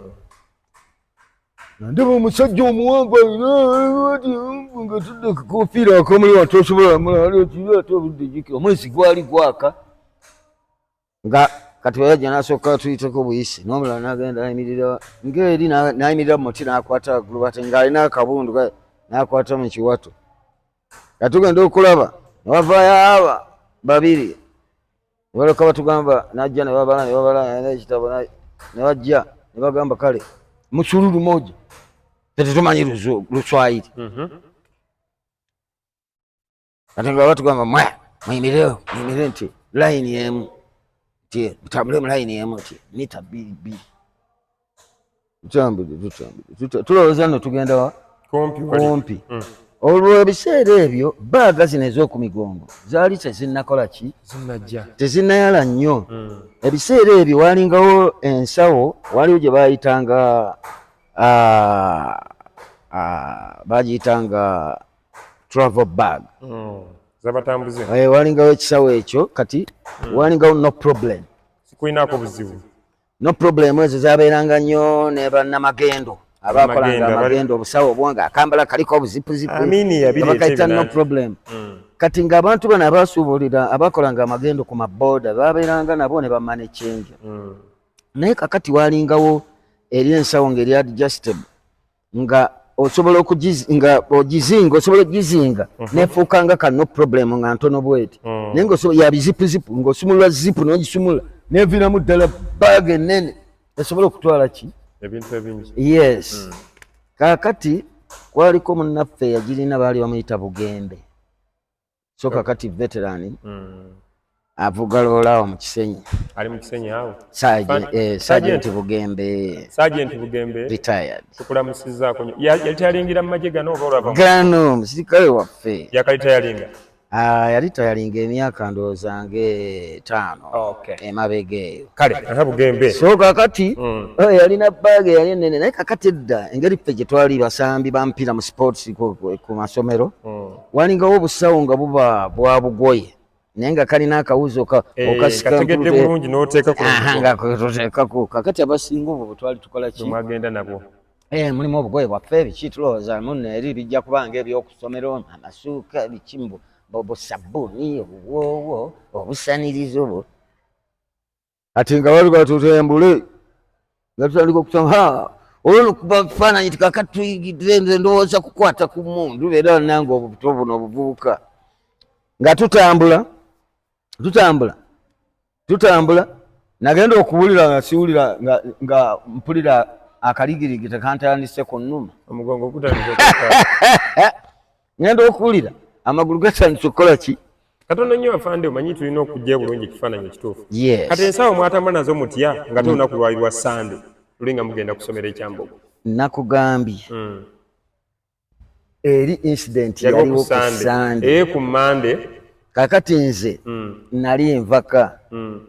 Ndaba omusajja omuwanvu nga tudde kukofiira akamuli watosobola ate obudde jukira omwezi gwali gwaka nga kati weyajja nasooka tuyiteko buyisi n'omulala nagenda nayimirira ng'eri nayimirira mu muti nakwata waggulu bate ng'alina akabundu nakwata mu kiwato. Katugenda okulaba newavaayo aba babiri nebaleka batugamba najja nebabala nebabala ekitabo nebajja nebagamba kale musululu moja tetumanyi Luswayiri. Kati nga batugamba mwe muyimirewo, muyimirire nti layini emu, nti mutambule mu layini emu, nti mita bbiri bbiri. Tutambudde, tutambudde, tulowooza nno tugenda wa? Kumpi. Olwo ebiseera ebyo baaga zino ez'oku migongo zaali tezinnakola ki, tezinnayala nnyo. Ebiseera ebyo walingawo ensawo, waliwo gye bayitanga, bagiyitanga travel bag. Zabatambuze. Eh, walingawo ekisawo ekyo kati walingawo no problem. Sikulinako buzibu. No problem ezo zabeeranga nnyo ne bannamagendo abakolanga amagendo, obusawo obwo nga akambala kaliko obuzipuzipu bakayita no problem. Kati ng'abantu bano abasuubulira abakolanga amagendo ku maboda babeeranga nabo ne bamanecenja. Naye kakati walingawo eri ensawo ng'eri adjustable nga osobola nga ogizinga, osobola ogizinga nefuuka nga ka no problem nga ntono bweti. Naye nga ya bizipuzipu ng'osumulula zipu n'ogisumulula neviiramu ddala bag ennene esobola okutwala ki? Ebintu ebingi. Yes. Kaakati kwaliko munnaffe yagirina, baali bamuyita Bugembe. So kakati veteran avuga loolaawo mu Kisenyi. Ali mu Kisenyi awo. Sergeant Bugembe. Sergeant Bugembe. Retired. Tukulamusizaako nnyo. Yali tayalingira mu magye gano oba olwava? Gano musirikale waffe. Yakali tayalinga? Ah, yali tayalinga emyaka ndowooza ng'etaano emabega eyo. Kale aha, Bugembe. So kakati yalina baaga yali enene, naye kakati edda engeri ffe gye twali basambi ba mpiira mu sports ku masomero, walingawo obusawo nga buba bwa bugoye naye nga kalina akawuzi okasika. Kategedde bulungi n'oteeka ku nga toteekako. Kakati abasinga obwo bwe twali tukola ki? Mwagenda nabwo. Eh, mulimu obugoye bwaffe biki, tulowooza munno eri bijja kubanga ebyokusomero, amasuuka, biki, busabbuuni, obuwoowo, obusanirizo obwo. Ati nga bali tutembule nga tutandika okusoma olwo kuba bifaananyi ti kakati tuyigidde nze ndowooza kukwata ku mundu era nange obuto buno obuvubuka nga tutambula, tutambula, tutambula, nagenda okuwulira nga siwulira nga mpulira akaligirigi tekantandise ku nnuma. Omugongo gutandise okuka. Ngenda okuwulira amagulu gatandise okukola ki? Katono nnyo afande, omanyi tulina okujja bulungi ekifaananyi ekituufu. Yes. Kati ensawo mwatambula nazo mutya nga te olunaku lwali lwa Sande luli nga mugenda kusomera ekyambogo? Nakugambye eri incident yaliwo yaliwo ku ku Sande. Sande. Ee, ku Mande. Kakati nze nali nvaka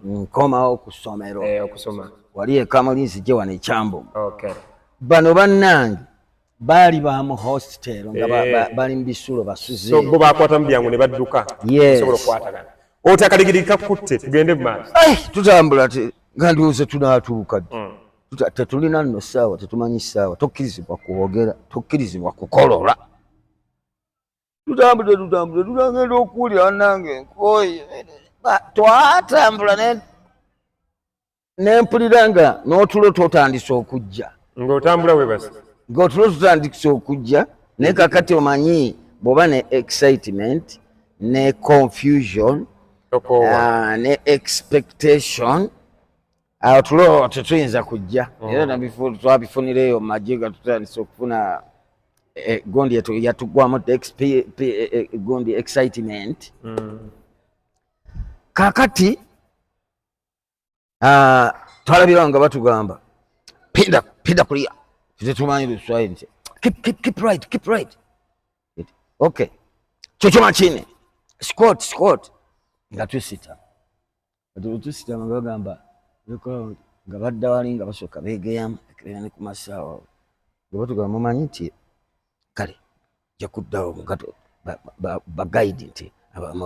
nkomawo ku ssomero. Eh, okusoma. Wali ekamuli nzije wano ekyambogo. Bano bannange baali ba mu hostel nga bali mu bisulo basuze. So bo bakwatamu byangu ne badduka. Yes. Osobola okukwatagana oti akaligiri kakutte, tugende mu maaso. Ai, tutambula nga ndowooza tunaatuuka ddi. Tetulina nno ssaawa, tetumanyi ssaawa, tokkirizibwa kwogera, tokkirizibwa kukolola. Tutambudde, tutambudde, tutagenda okuwulira bannange nkooye. Twatambula nempulira nga n'otulo totandise okujja. Ng'otambula webase. Ng'otulo tutandise okujja, naye kakati omanyi bw'oba ne excitement ne confusion tokoowa. Ne expectation, awo tulo tetuyinza kujja. Era twabifunireyo mu magye nga tutandise okufuna gundi yatugwamu gundi excitement. Kakati twalabirawo nga batugamba pinda, pinda kulia, tetumanyi Luswahili nti keep, keep, keep right, keep right, okay, chochoma chini, squat, squat. Nga tusita, kati tusita nga bagamba nga badda wali nga basooka beegeyamu ne ku masaawa nga batugamba mumanyi nti kale. Nja kuddawo bagayidi nti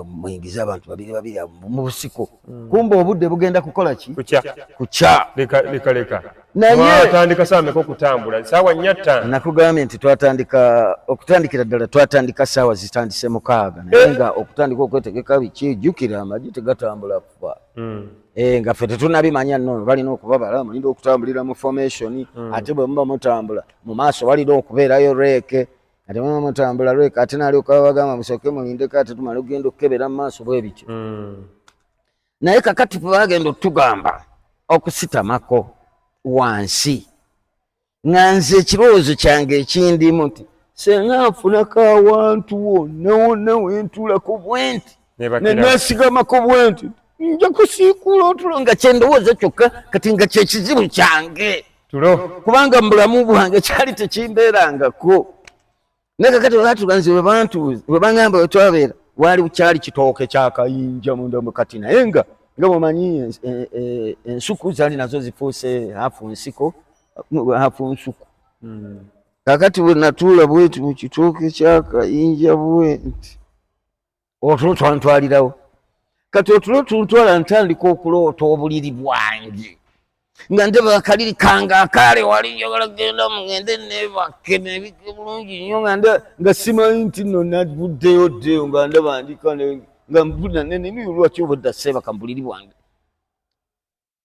muyingize abantu babiri babiri mu busiko. Kumbe obudde bugenda kukola ki? Kukya. Leka leka. Naye twatandika saawa meka okutambula? Saawa 4, 5? Nakugambye nti twatandika okutandikira ddala twatandika saawa zitandise 6, naye nga okutandika okwetegeka biki, jjukira amagye tegatambula kufa. Nga ffe tetunnabimanya nno balina okubabala, mulina okutambulira mu formation, ate bwe muba mutambula mu maaso walina okubeerayo recce, ate muba mutambula recce ate n'alyoka babagamba musooke mulindeko ate tumale okugenda okukebera mu maaso bwe bityo. Naye kakati bwe bagenda otugamba okusitamako wansi, nga nze ekirowoozo kyange ekindimu nti senga nfunako awantu wonna wonna wentuulako bwenti nenasigamako bwenti nja kusiikuula otulo, nga kyendowooza kyokka kati nga kyekizibu kyange kubanga mu bulamu bwange kyali tekimbeerangako. Naye kakati batuganze bwe bangamba we twabeera waali kyali kitooke kyakayinja munda kati, naye nga bwomanyi ensuku zaali nazo zifuuse hafu nsiko hafu nsuku. Kakati bwe natuula bweti mu kitooke kyakayinja bwenti otulo twantwalirawo. Kati otulo tuntwala ntandika okuloota obuliri bwange nga ndaba akaliri kange akaale wali njagala genda mugende nebake nebike bulungi nnyo, nga simanyi nti nno navuddeyo ddeyo, nga ndaba ndika nga nvuna nene lwaki obudda seebaka mu buliri bwange.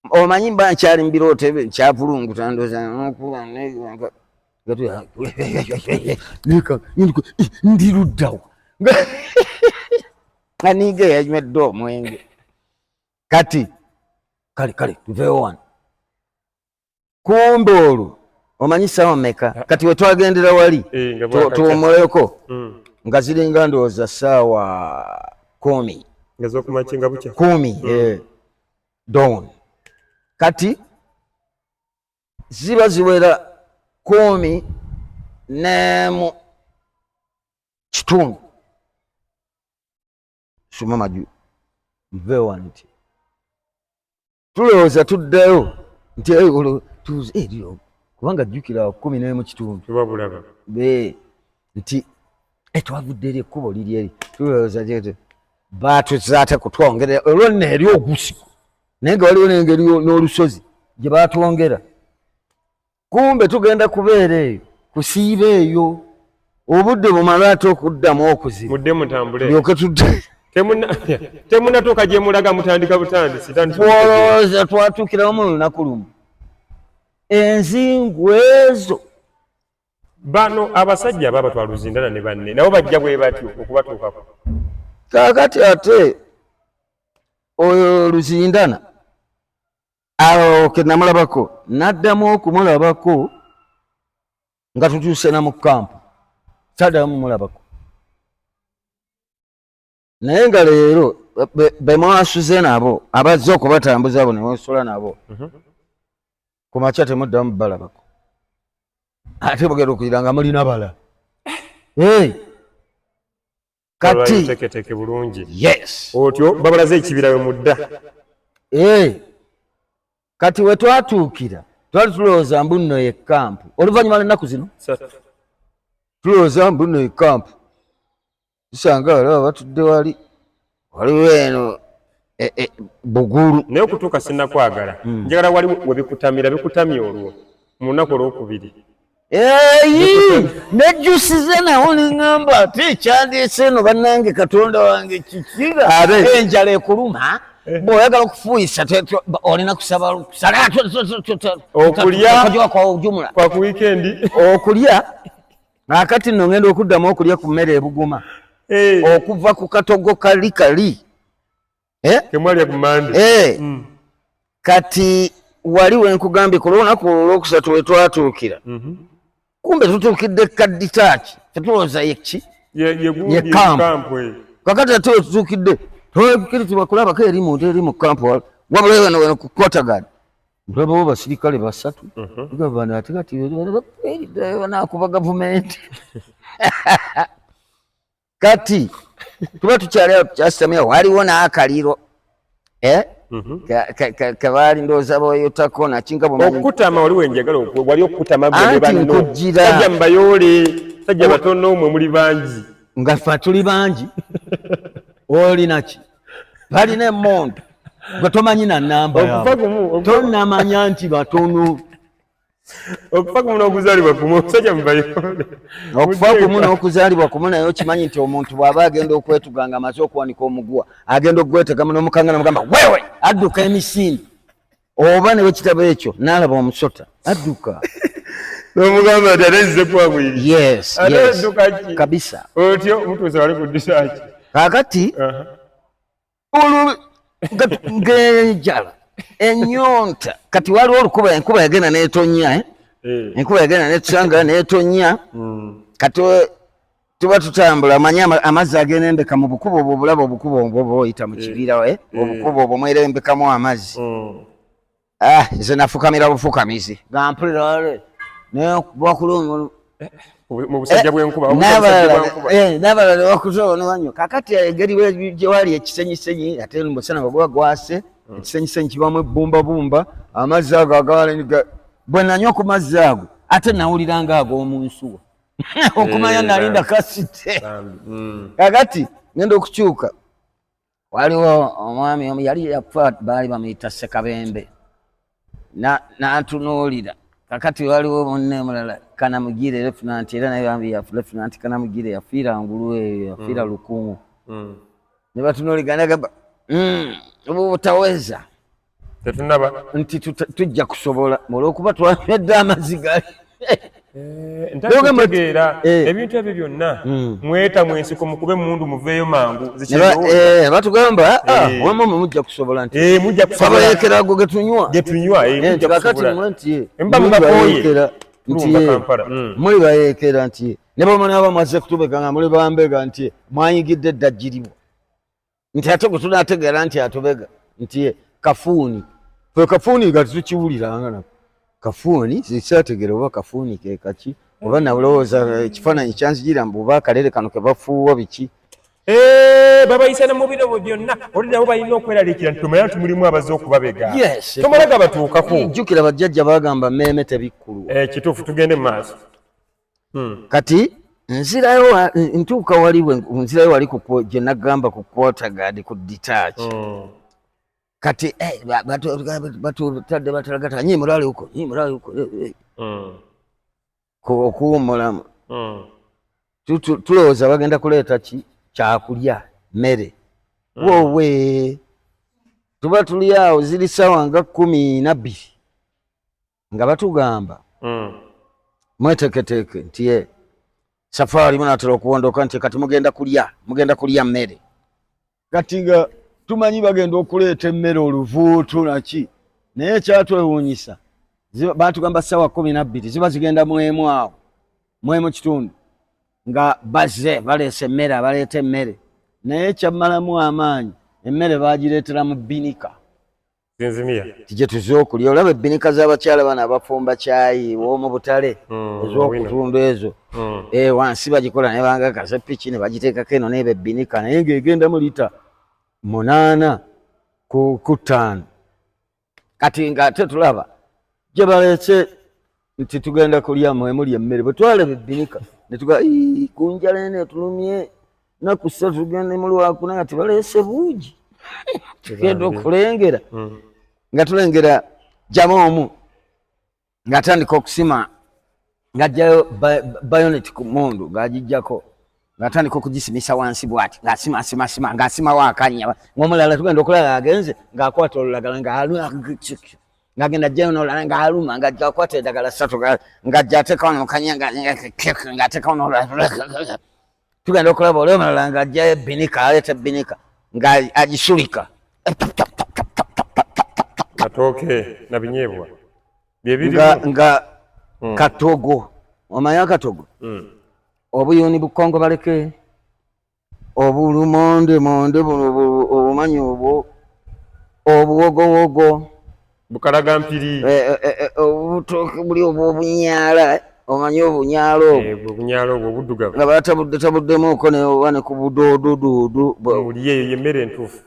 Omanyi mba nkyali mu birooto ebyo nkyavulunguta ndowooza nokuba ndi luddawo nga ninga eyanywedde omwenge. Kati kale kale tuveewo wano. Kumbe olwo omanyi ssaawa mmeka kati we twagendera wali tuwummuleko, nga ziringa ndowooza ssaawa 10 10 dawn. Kati ziba ziwera 11:15. Suma maju nve wano nti tulowooza tuddayo nti eriyo, kubanga jjukira 11:15 nti twavudde eri ekkubo liri eri, tulowooza baatuzaate kutwongerera olwo nno eri ogusiko, naye nga waliwo n'engeri n'olusozi gye baatwongera. Kumbe tugenda kubeera eyo kusiiba eyo obudde bumale ate okuddamu okuziba tulyoke tudde. Temunnatuuka gye mulaga, mutandika butandisi. Olowooza twatuukirawo mu lunaku lumu enzingu ezo. Bano abasajja baba Luzindana ne banne nabo bajja bwe batyo okubatuukako. Kaakati ate oyo Luzindana awo ke namulabako, naddamu okumulabako nga tutuuse na mu kampu, saddamu mulabako. Naye nga leero be mwasuze nabo abazze okubatambuza abo ne mwesula nabo, ku makya temuddamu balabako, ate bugenda okuyira nga mulina bala. Kati teketeke bulungi. Yes. Otyo babalaze ekibira we mudda. Kati we twatuukira twali tulowooza mbu nno ye kampu, oluvannyuma lw'ennaku zino tulowooza mbu nno ye kampu, tusanga waliwo batudde wali waliwo eno Bugulu. Naye okutuuka sinnakwagala, njagala wali we bikutamira bikutamye olwo mu lunaku olwokubiri. Eyi nejjusize nawo neŋŋamba ate ekyandeese eno bannange Katonda wange kikira enjala ekuluma, bw'oyagala okufuuyisa olina kusaba okulya kwa ku wiikendi okulya. Akati nno ngenda okuddamu okulya ku mmere ebuguma okuva ku katogo kali kali kemwalya ku Mande. Kati wali wenkugambye ku lunaku olwokusatu we twatuukira, kumbe tutuukidde kaditaaki, tetulowooza yeki ye kampu. Kakati ate wetutuukidde twakirizibwa kulabako eri muntu eri mu kampu, wabula weno weno ku Kotagad tulabawo basirikale basatu bano, ate kati banakuba gavumenti. Kati tuba tukyali awo tukyasitamya, waliwo n'akaliro kebaali ndowooza boyotako nakinga. Okukutama wali wenjagala wali okukutama. Anti nkujjira. Mbayoole. Sajja batono, mwe muli bangi. Nga ffe tuli bangi. Olinaki? Balina emmondo, gwe tomanyi na namba. Okufa gumu. Tonamanya nti batono. Okufa kumu n'okuzaalibwa kumu, omusajja mubayole. Okufa kumu n'okuzaalibwa kumu, naye okimanyi nti omuntu bw'aba agenda okwetuga nga amaze okuwanika omuguwa, agenda okugwetegamu n'omukanga namugamba, "Wewe!" Adduka emisinde, oba ne wekitabo ekyo n'alaba omusota adduka. N'omugamba nti, "Ate nzize kwagwiri." Yes. Ate Yes. odduka ki? Kabisa. Otyo mutuuse wali ku disaaki. Kaakati olwo ng'enjala, ennyonta, kati waliwo olukuba, enkuba yagenda n'etonnya, eh? Enkuba yagenda netusanga n'etonnya. Kati tuba tutambula, manyi amazzi agerembeka mu bukubo obwo, obulaba obukubo obwo bwoyita mu kibira, eh? Obukubo obwo mwerembekamu amazzi. Ah, nze nafukamira bufukamizi gampulira wale nekuba. Mu busajja bw'enkuba, obusajja bw'enkuba. N'abalala bakutono banyo. Kakati engeri gye wali ekisenyisenyi, ate musana nga guba gwase, ekisenyisenyi kibamu ebbumbabumba, amazzi ago agawala. Bwe nanywa ku mazzi ago, ate nawulira nga ag'omu nsuwa, okumanya nalinda kasite. Bambi. Kakati ngenda okukyuka, waliwo omwami omu yali yafa, baali bamuyita Sekabembe. N'antunuulira. Kakati waliwo munne omulala, Kanamugire, lieutenant, era naye bambi lieutenant Kanamugire yafiira ngulu eyo, yafiira Lukungu. Ne batunuuligana, gamba, "Obu butaweza." Tetunaba. Nti tujja kusobola olwokuba twanywedde amazzi gali. Ntakutegeera. Eh. Ebintu ebyo byonna mweta mwensiko, mukube mundu, muveeyo mangu. Batugamba, "Ah, Eh. wamma mwe mujja kusobola," nti Mujja kusobola. abayeekera ago getunywa. Getunywa, Nti mujja kakati kusobola. mwe nti Mba muli mubakooye. bayeekera nti Tulumba Kampala. Muli bayeekera nti ne bwe munaaba mwazze kutubega nga muli bambega, nti mwayingidde eddagiribwa, nti ate gwe tunaategeera nti atubega nti kafuuni. Fe kafuuni nga tetukiwuliranga nako kafuuni, sisaategeera oba kafuuni ke kaki, oba nalowooza ekifaananyi kyanzijira mbu oba akalere kano ke bafuuwa biki. Babayisa ne mu biro byonna, oli nabo balina okweraliikira nti tomanya nti mulimu abazze okubabega. Yes. Tomala gabatuukako. Jjukira bajjajja bagamba mmeeme tebikkulwa. Kituufu, tugende mu maaso. Kati nzirayo ntuuka wali nzirayo wali gye nagamba ku quarter guard ku detach. Kati batutadde batalagata, nyi mulale huko, nyi mulale huko, eh, eh. Okuwummulamu. Tulowooza bagenda kuleeta ki kyakulya, mmere. Wowe, tuba tuli awo, ziri sawa nga 12, nga batugamba, "Mweteeketeeke," nti ye safaari munaatera okuwondoka, nti kati mugenda kulya, mugenda kulya mmere. Kati nga tumanyi bagenda okuleeta emmere oluvuutu naki, naye ekyatwewuunyisa, batugamba ssaawa 12, ziba zigenda mwemu awo, mwemu kitundu, nga bazze baleese emmere, abaleeta emmere. Naye kyammalamu amaanyi, emmere bagireetera mu binika. Zinzimiya. Tije tuze okulya, olaba ebbinika z'abakyala bano abafumba kyayi w'omu butale, ez'okutunda ezo. Wansi bagikola ne banga kasepiki ne bagiteekako eno neeba ebbinika, naye ng'egenda mu lita 8 ku 5. Kati ng'ate tulaba gye baleese nti tugenda kulya, mwemuli emmere. Bwe twalaba ebbinika ne tuga, "Ii, ku njala eno etulumye, naku 3 tugende mu lwakuna, nga tebaleese buugi." Tugenda okulengera, nga tulengera jama omu ng'atandika okusima, ng'ajjayo bayonet ku mundu, ng'agijjako, ng'atandika okugisimisa wansi bw'ati, ng'asima asima asima, ng'asimawo akanya. Ng'omulala tugenda okulaba agenze ng'akwata olulagala, ng'agenda ajjayo n'olulala, ng'aluma, ng'ajja akwata eddagala ssatu, ng'ajja ateekawo n'okanya, ng'ateekawo n'olulala. Tugenda okulaba oli omulala ng'ajjayo ebbinika, aleeta ebbinika ng'agisulika. Matooke na binyeebwa byebirimu. Nga katogo, omanyi akatogo? Obuyuni bukongo baleke, obulumonde monde buno, obumanyi obwo obuwogowogo. Bukalaga mpiri. Obutooke buli obwobunyaala, omanyi obunyaala obwo? Obunyaala obwo obuddugavu. Nga batabudde tabuddemuuko oba ne ku budoodododo. Oli eyo yemmere entuufu.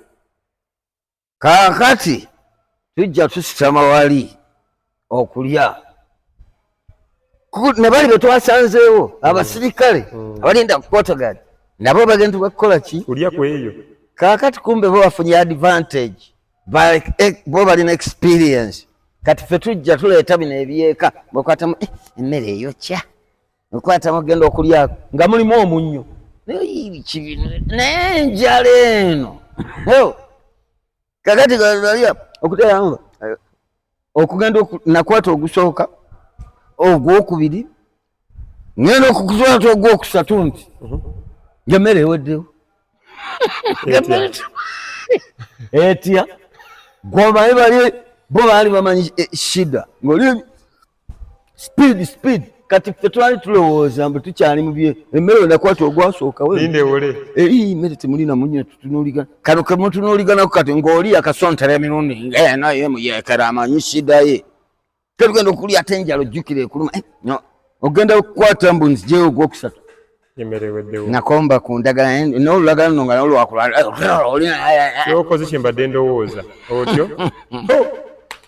Kaakati tujja tusitama wali okulya. Ne bali be twasanzeewo abasirikale abalinda kukwatagana nabo bagenda kukola ki? Kulya ku eyo. Kaakati kumbe bo bafunye advantage, bo balina experience. Kati ffe tujja tuleeta bino ebyeka, bwekwatamu emmere eyokya, okwatamu ogenda okulyako nga mulimu omunnyo, naye biki bino, naye enjala eno. Kakati galya okuteeramu okugenda nakwata ogusooka, ogwokubiri, ngenda okukwata ogwokusatu nti ng'emmere eweddewo. Etya gwomanyi bali bo baali bamanyi shida ng'oli speed speed. Kati ffe twali tulowooza mbu tukyali mu bye emmere, nakwata ogwasooka. Lindewole. Eri emmere temulina munnyo, tutunuuligana kano kemutunuuliganako. Kati ng'oli akasontera emirundi ng'eno ye muyekera amanyi shida ye. Tetugenda okulya ate enjala ojjukira ekuluma. No, ogenda okukwata mbu nzijeyo ogwokusatu, emmere eweddewo. Nakomba ku ndagala n'olulagala nno nga nolwakulwa. Kyokoze kye mbadde ndowooza otyo. Oh,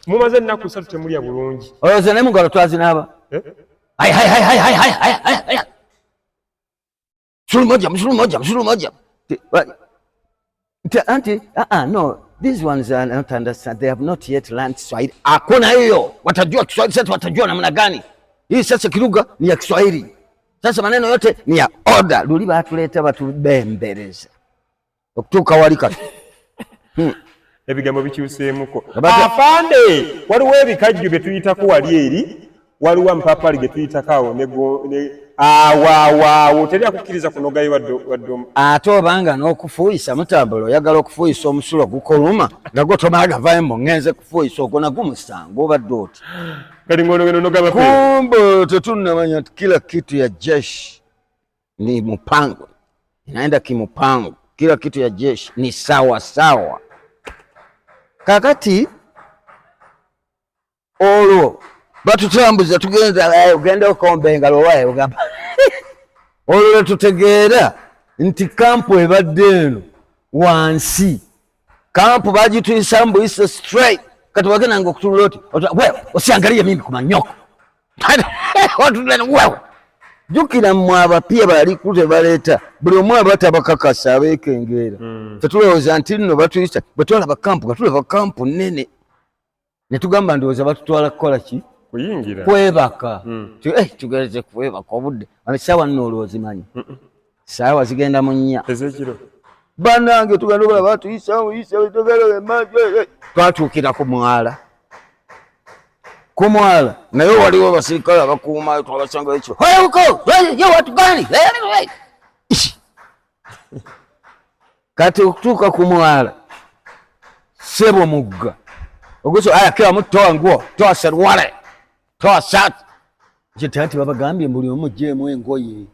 mumaze ennaku 3 temulya bulungi. Olowooza ne mugalo twazinaaba? Eh? Hai, hai, hai, hai, hai, hai, hai, hai, hai. Msuru moja, msuru moja, msuru moja. Anti, no, these ones are not understand. They have not yet learned Swahili. Hakuna hiyo. Watajua Kiswahili sasa, watajua namna gani? Hii sasa kilugha ni ya Kiswahili. Sasa maneno yote ni ya order. Luli batuleta batubembereza. Okutuuka wali kati. Ebigambo bikyuseemuko. Afande, waliwo ebikajjo bye tuyitako wali eri, waliwo amapapaali ge tuyitako awo awo awo awo teri akukkiriza kunogayo wadde Ate obanga n'okufuuyisa mutambula, oyagala okufuuyisa omusulo gukuluma nga gwo tomala gavayo mbu ŋŋenze kufuuyisa, ogwo nagwo musango obadde oti. Kati ng'onogenda onoga mapeera. Kumbe tetunnamanya nti kila kitu ya jeshi ni mpango, inaenda kimupango, kila kitu ya jeshi ni sawa sawa. Kakati olwo batutambuza tugenda, ogenda okomba engalo waye ogamba olwo lwetutegeera nti kampu ebadde eno wansi, kampu bagituyisa mbuyise straight. Kati wagendanga okutulula oti wewe usiangalie mimi kumanyoko wewe. Jjukira mmwe abapya baliku tebaleeta buli omu aba tabakakasa abeekengeera. Tetulowooza nti nno batuyisa bwe twalaba kampu nga tulaba kampu nnene ne tugamba ndowooza batutwala kukola ki? Kuyingira. Kwebaka. Tugeze kwebaka obudde essaawa nno olowooza manyi saawa zigenda mu 4. Ezekiro. Bannange, tugenda okulaba batuyisa uyisa twatuukira ku mwala, ku mwala naye waliwo abasirikale abakuuma, twabasanga ekiro. Huko ye watu gani? Kati okutuuka ku mwala, sebo, mugga oguso aya, kila mtu toa nguo, toa suruali, toa shati. Nti anti babagambye buli omu gyemu engoye.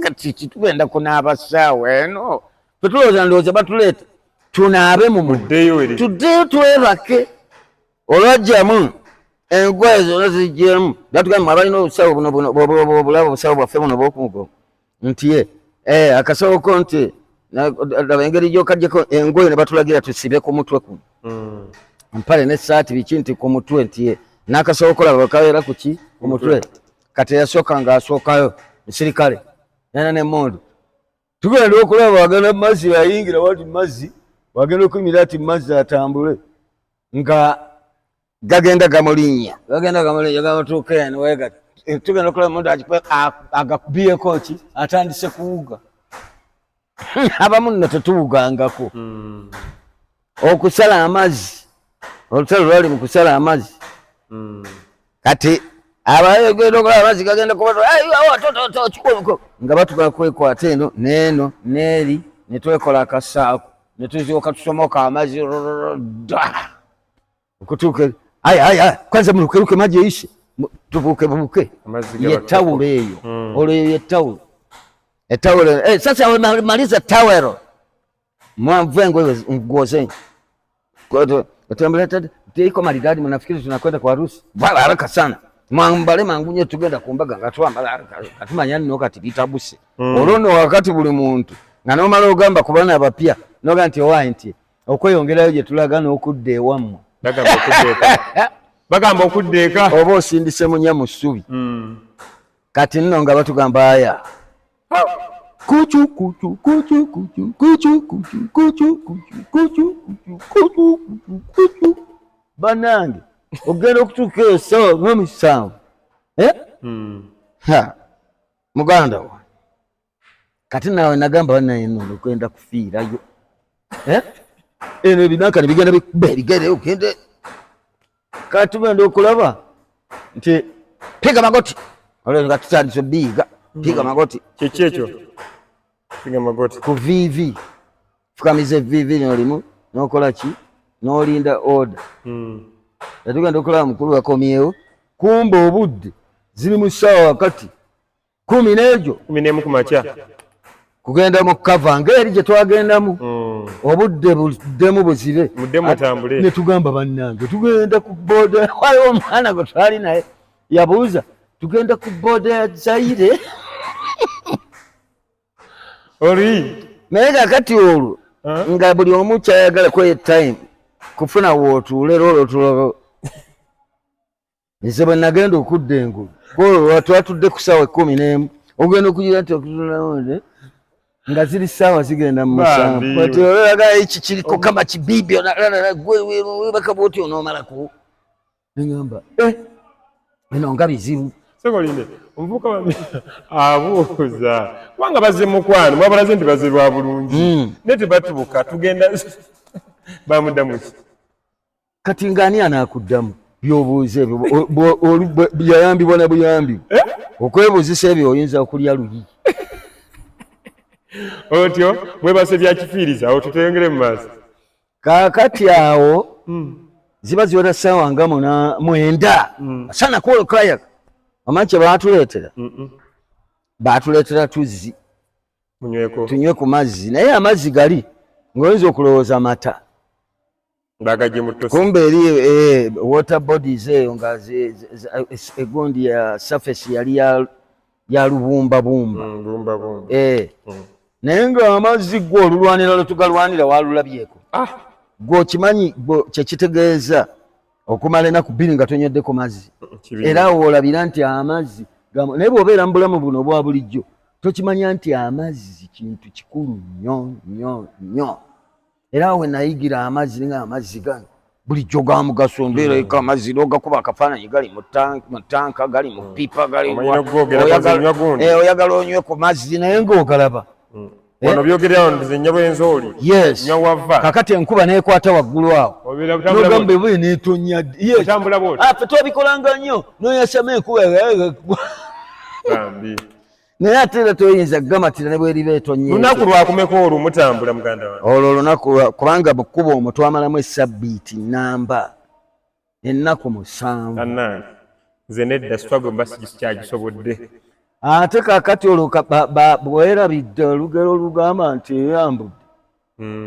Kati tugenda kunaaba ssaawa eno, tetulowooza ndowooza batuleeta tunaabe mu mugga. Muddeyo eri. Tuddeyo twebake. Olwajjamu engoye zonna zijjemu, batugambye abalina obusawo buno buno obulaba obusawo bwaffe buno bwokumugongo nti ye akasawo ko nti laba engeri gyokajjako engoye ne batulagira tusibe ku mutwe kuno mpale n'essaati biki nti ku mutwe nti ye n'akasawo kolaba bakabeera ku ki, ku mutwe. Kati eyasooka ng'asookayo musirikale nana n'emmundu, tugenda okulaba wagenda mumazzi, ayingira wati mumazzi, wagenda okuyimirira ati mumazzi atambule nga gagenda gamulinnya, gagenda gamulinnya, gamutuuka eno wegati, tugenda okulaba mundu agakubyeko ki, atandise kuwuga. Abamu nno tetuwugangako. Okusala amazzi, olutalo lwali mu kusala amazzi. Kati abayogenda okulaba amazzi gagenda kuba nga batuga kwekwata eno neeno neeri netwekola akasaako netuzyoka tusomoka amazzi da okutuuka aya aya kwanza mulukeruke maji yaishe, tubuuke buuke. Amazzi ye tawulo eyo. Olwo eyo ye tawulo, etawulo. Sasa maliza tawero, mwamvue nguo zenyu, tembele iko maridadi, mnafikiri tunakwenda kwa harusi? Vala haraka sana, mwambale mangu nye tugenda kumbaga nga twambala haraka katumanya nno kati bitabuse. Olwo nno wakati buli muntu nga nomala ogamba ku baana abapya noga nti owaayi nti okweyongerayo gye tulaga n'okudda ewammwe. Bagamba okudda eka. Bagamba okudda eka. Oba osindise munya mu ssubi. Kati nno nga batugamba aya. Kucu kucu kucu kucu kucu kucu kucu kucu kucu kucu kucu kucu kucu. Bannange ogenda okutuuka eyo ssaawa nga 7. Eh? Ha. Muganda wa. Kati nawe nagamba bannaye nno ogenda kufiirayo. Eh? Eno ebinanka ne bigenda bikuba ebigere ogende. Kati tugenda okulaba nti piga magoti. Olwo nga tutandise obiyiga. Piga magoti. Kiki ekyo? Piga magoti. Ku VV. Fukamiza evviivi lino limu n'okola ki? N'olinda order. Tugenda okulaba mukulu bakomyewo. Kumbe obudde ziri mu ssaawa wakati 10 n'egyo. 11 ku makya. Kugenda mu cover ng'eri gye twagendamu. Obudde buddemu buzibe. Mudde mutambule. Ne tugamba bannange tugenda ku border. Waliwo omwana gwe twali naye yabuuza tugenda ku border ya Zaire. Oli. Naye kakati olwo nga buli omu kyayagala kwe time kufuna wootuule era olwo. Nze bwe nagenda okudda engulu olwo twatudde ku ssaawa 11 ogenda okugira nti okutunulawo nga ziri ssaawa zigenda mu 7. Kati olaba eki kiriko kama kibibi gwe webaka bw'oti onoomalako. Nengamba bino nga bizibu. Sekolinde omuvubuka abuuza kubanga bazze mukwano mwabalaze nti bazze lwa bulungi naye tebatubuka tugenda bamuddamu ki? Kati ng'ani anaakuddamu by'obuuza ebyo? Yayambibwa na buyambi. Okwebuuzisa ebyo oyinza okulya luyi. Otyo mwebase bya kifiiriza awo tuteyongere mu maaso. Kaakati awo ziba ziwera ssaawa nga 9. Asana kwolwo kayaga. Omanyi kye baatuleetera? Baatuleetera tuzzi. Munyweko. Tunywe ku mazzi naye amazzi gali ng'oyinza okulowooza mata. Bagajje mu ttosi. Kumbe eri water bodies eyo nga egundi ya surface yali ya lubumbabumba. Lubumbabumba. Naye ng'amazzi gwo olulwanira lwe tugalwanira walulabyeko. Gwe okimanyi kye kitegeeza okumala ennaku 2 nga tonywedde ku mazzi. Era awo olabira nti amazzi naye bw'obeera mu bulamu buno obwa bulijjo tokimanya nti amazzi kintu kikulu nnyo nnyo nnyo. Era awo nayigira amazzi nga amazzi gano bulijjo ga mugaso mbeera eka amazzi n'ogakuba akafaananyi gali mu tanka gali mu pipa gali oyagala onywe ku mazzi naye ng'ogalaba. Wano byogerera nze nnyabo enzooli. Yes. Nywa wava. Kakati enkuba n'ekwata waggulu awo. N'ogamba ebuye n'etonnya. Yes. Otambula bw'oti. Ffe twabikolanga nnyo n'oyasama enkuba. Bambi. Naye ate era toyinza kugamatira ne bw'eriba etonnya. Lunaku lwakumeka olwo mutambula muganda wange? Olwo olunaku kubanga mu kkubo omwo twamalamu essabbiiti 7. Ennaku 7. Bannange nze nedda struggle mba sikyagisobodde. Ate kaakati olwo bwerabidde olugero olugamba nti eyambudde.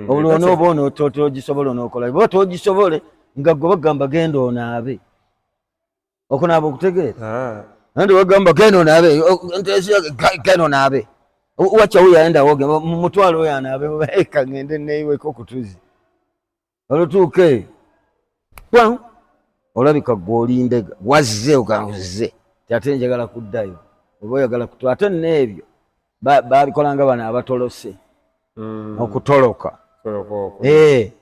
Olwo onooba ono togisobola onookola. Bw'oba togisobole nga gwe bagamba genda onaabe. Okunaaba okutegeera. Nandi bagamba genda onaabe, genda onaabe. Wacha huyu aenda oge, mutwale huyu anaabe, eka ngende neeyiweko ku tuzzi. Olutuuka eyo, olabika gwe oli ndega, wazze oganze, ate njagala kuddayo, oba oyagala kutwala, ate n'ebyo babikolanga bano abatolose. Okutoloka.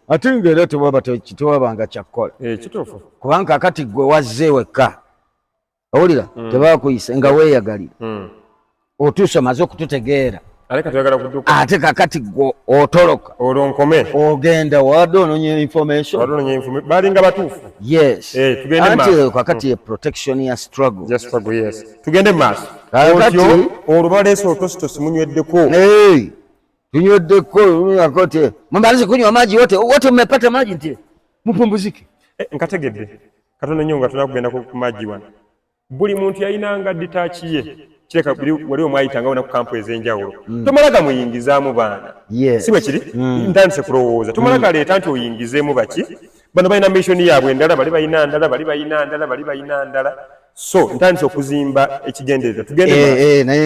Ate ng'era tewabanga kyakkola. Kituufu. Kubanga kakati gwe wazze wekka. Owulira? Tebakuyise nga weeyagalira. Otuuse omaze okututegeera. Ate kakati gwe otoloka. Olwo nkome. Ogenda wadde onoonya information. Wadde onoonya information. Balinga batuufu. Yes. Tugende maaso. Anti kakati ye protection ya struggle. Ya struggle, yes. Tugende maaso. Otyo olwo baleese otositosi munyweddeko. Tunyweddeko kote. Mumalize kunywa maji wote. Wote mmepata maji nti mupumzike. Nkategedde. Katono nnyo nga tunakugenda ku maji wano. Buli muntu yayinanga ditaaki ye. Kireka wali omwayitanga wona ku kampu ez'enjawulo. Tomala gamuyingizaamu baana. Si bwe kiri? Ntandise kulowooza. Tomala galeeta nti oyingizeemu baki? Bano balina mission yaabwe endala, bali balina ndala, bali balina ndala, bali balina ndala. So ntandise okuzimba ekigendererwa. Tugende maaso. Naye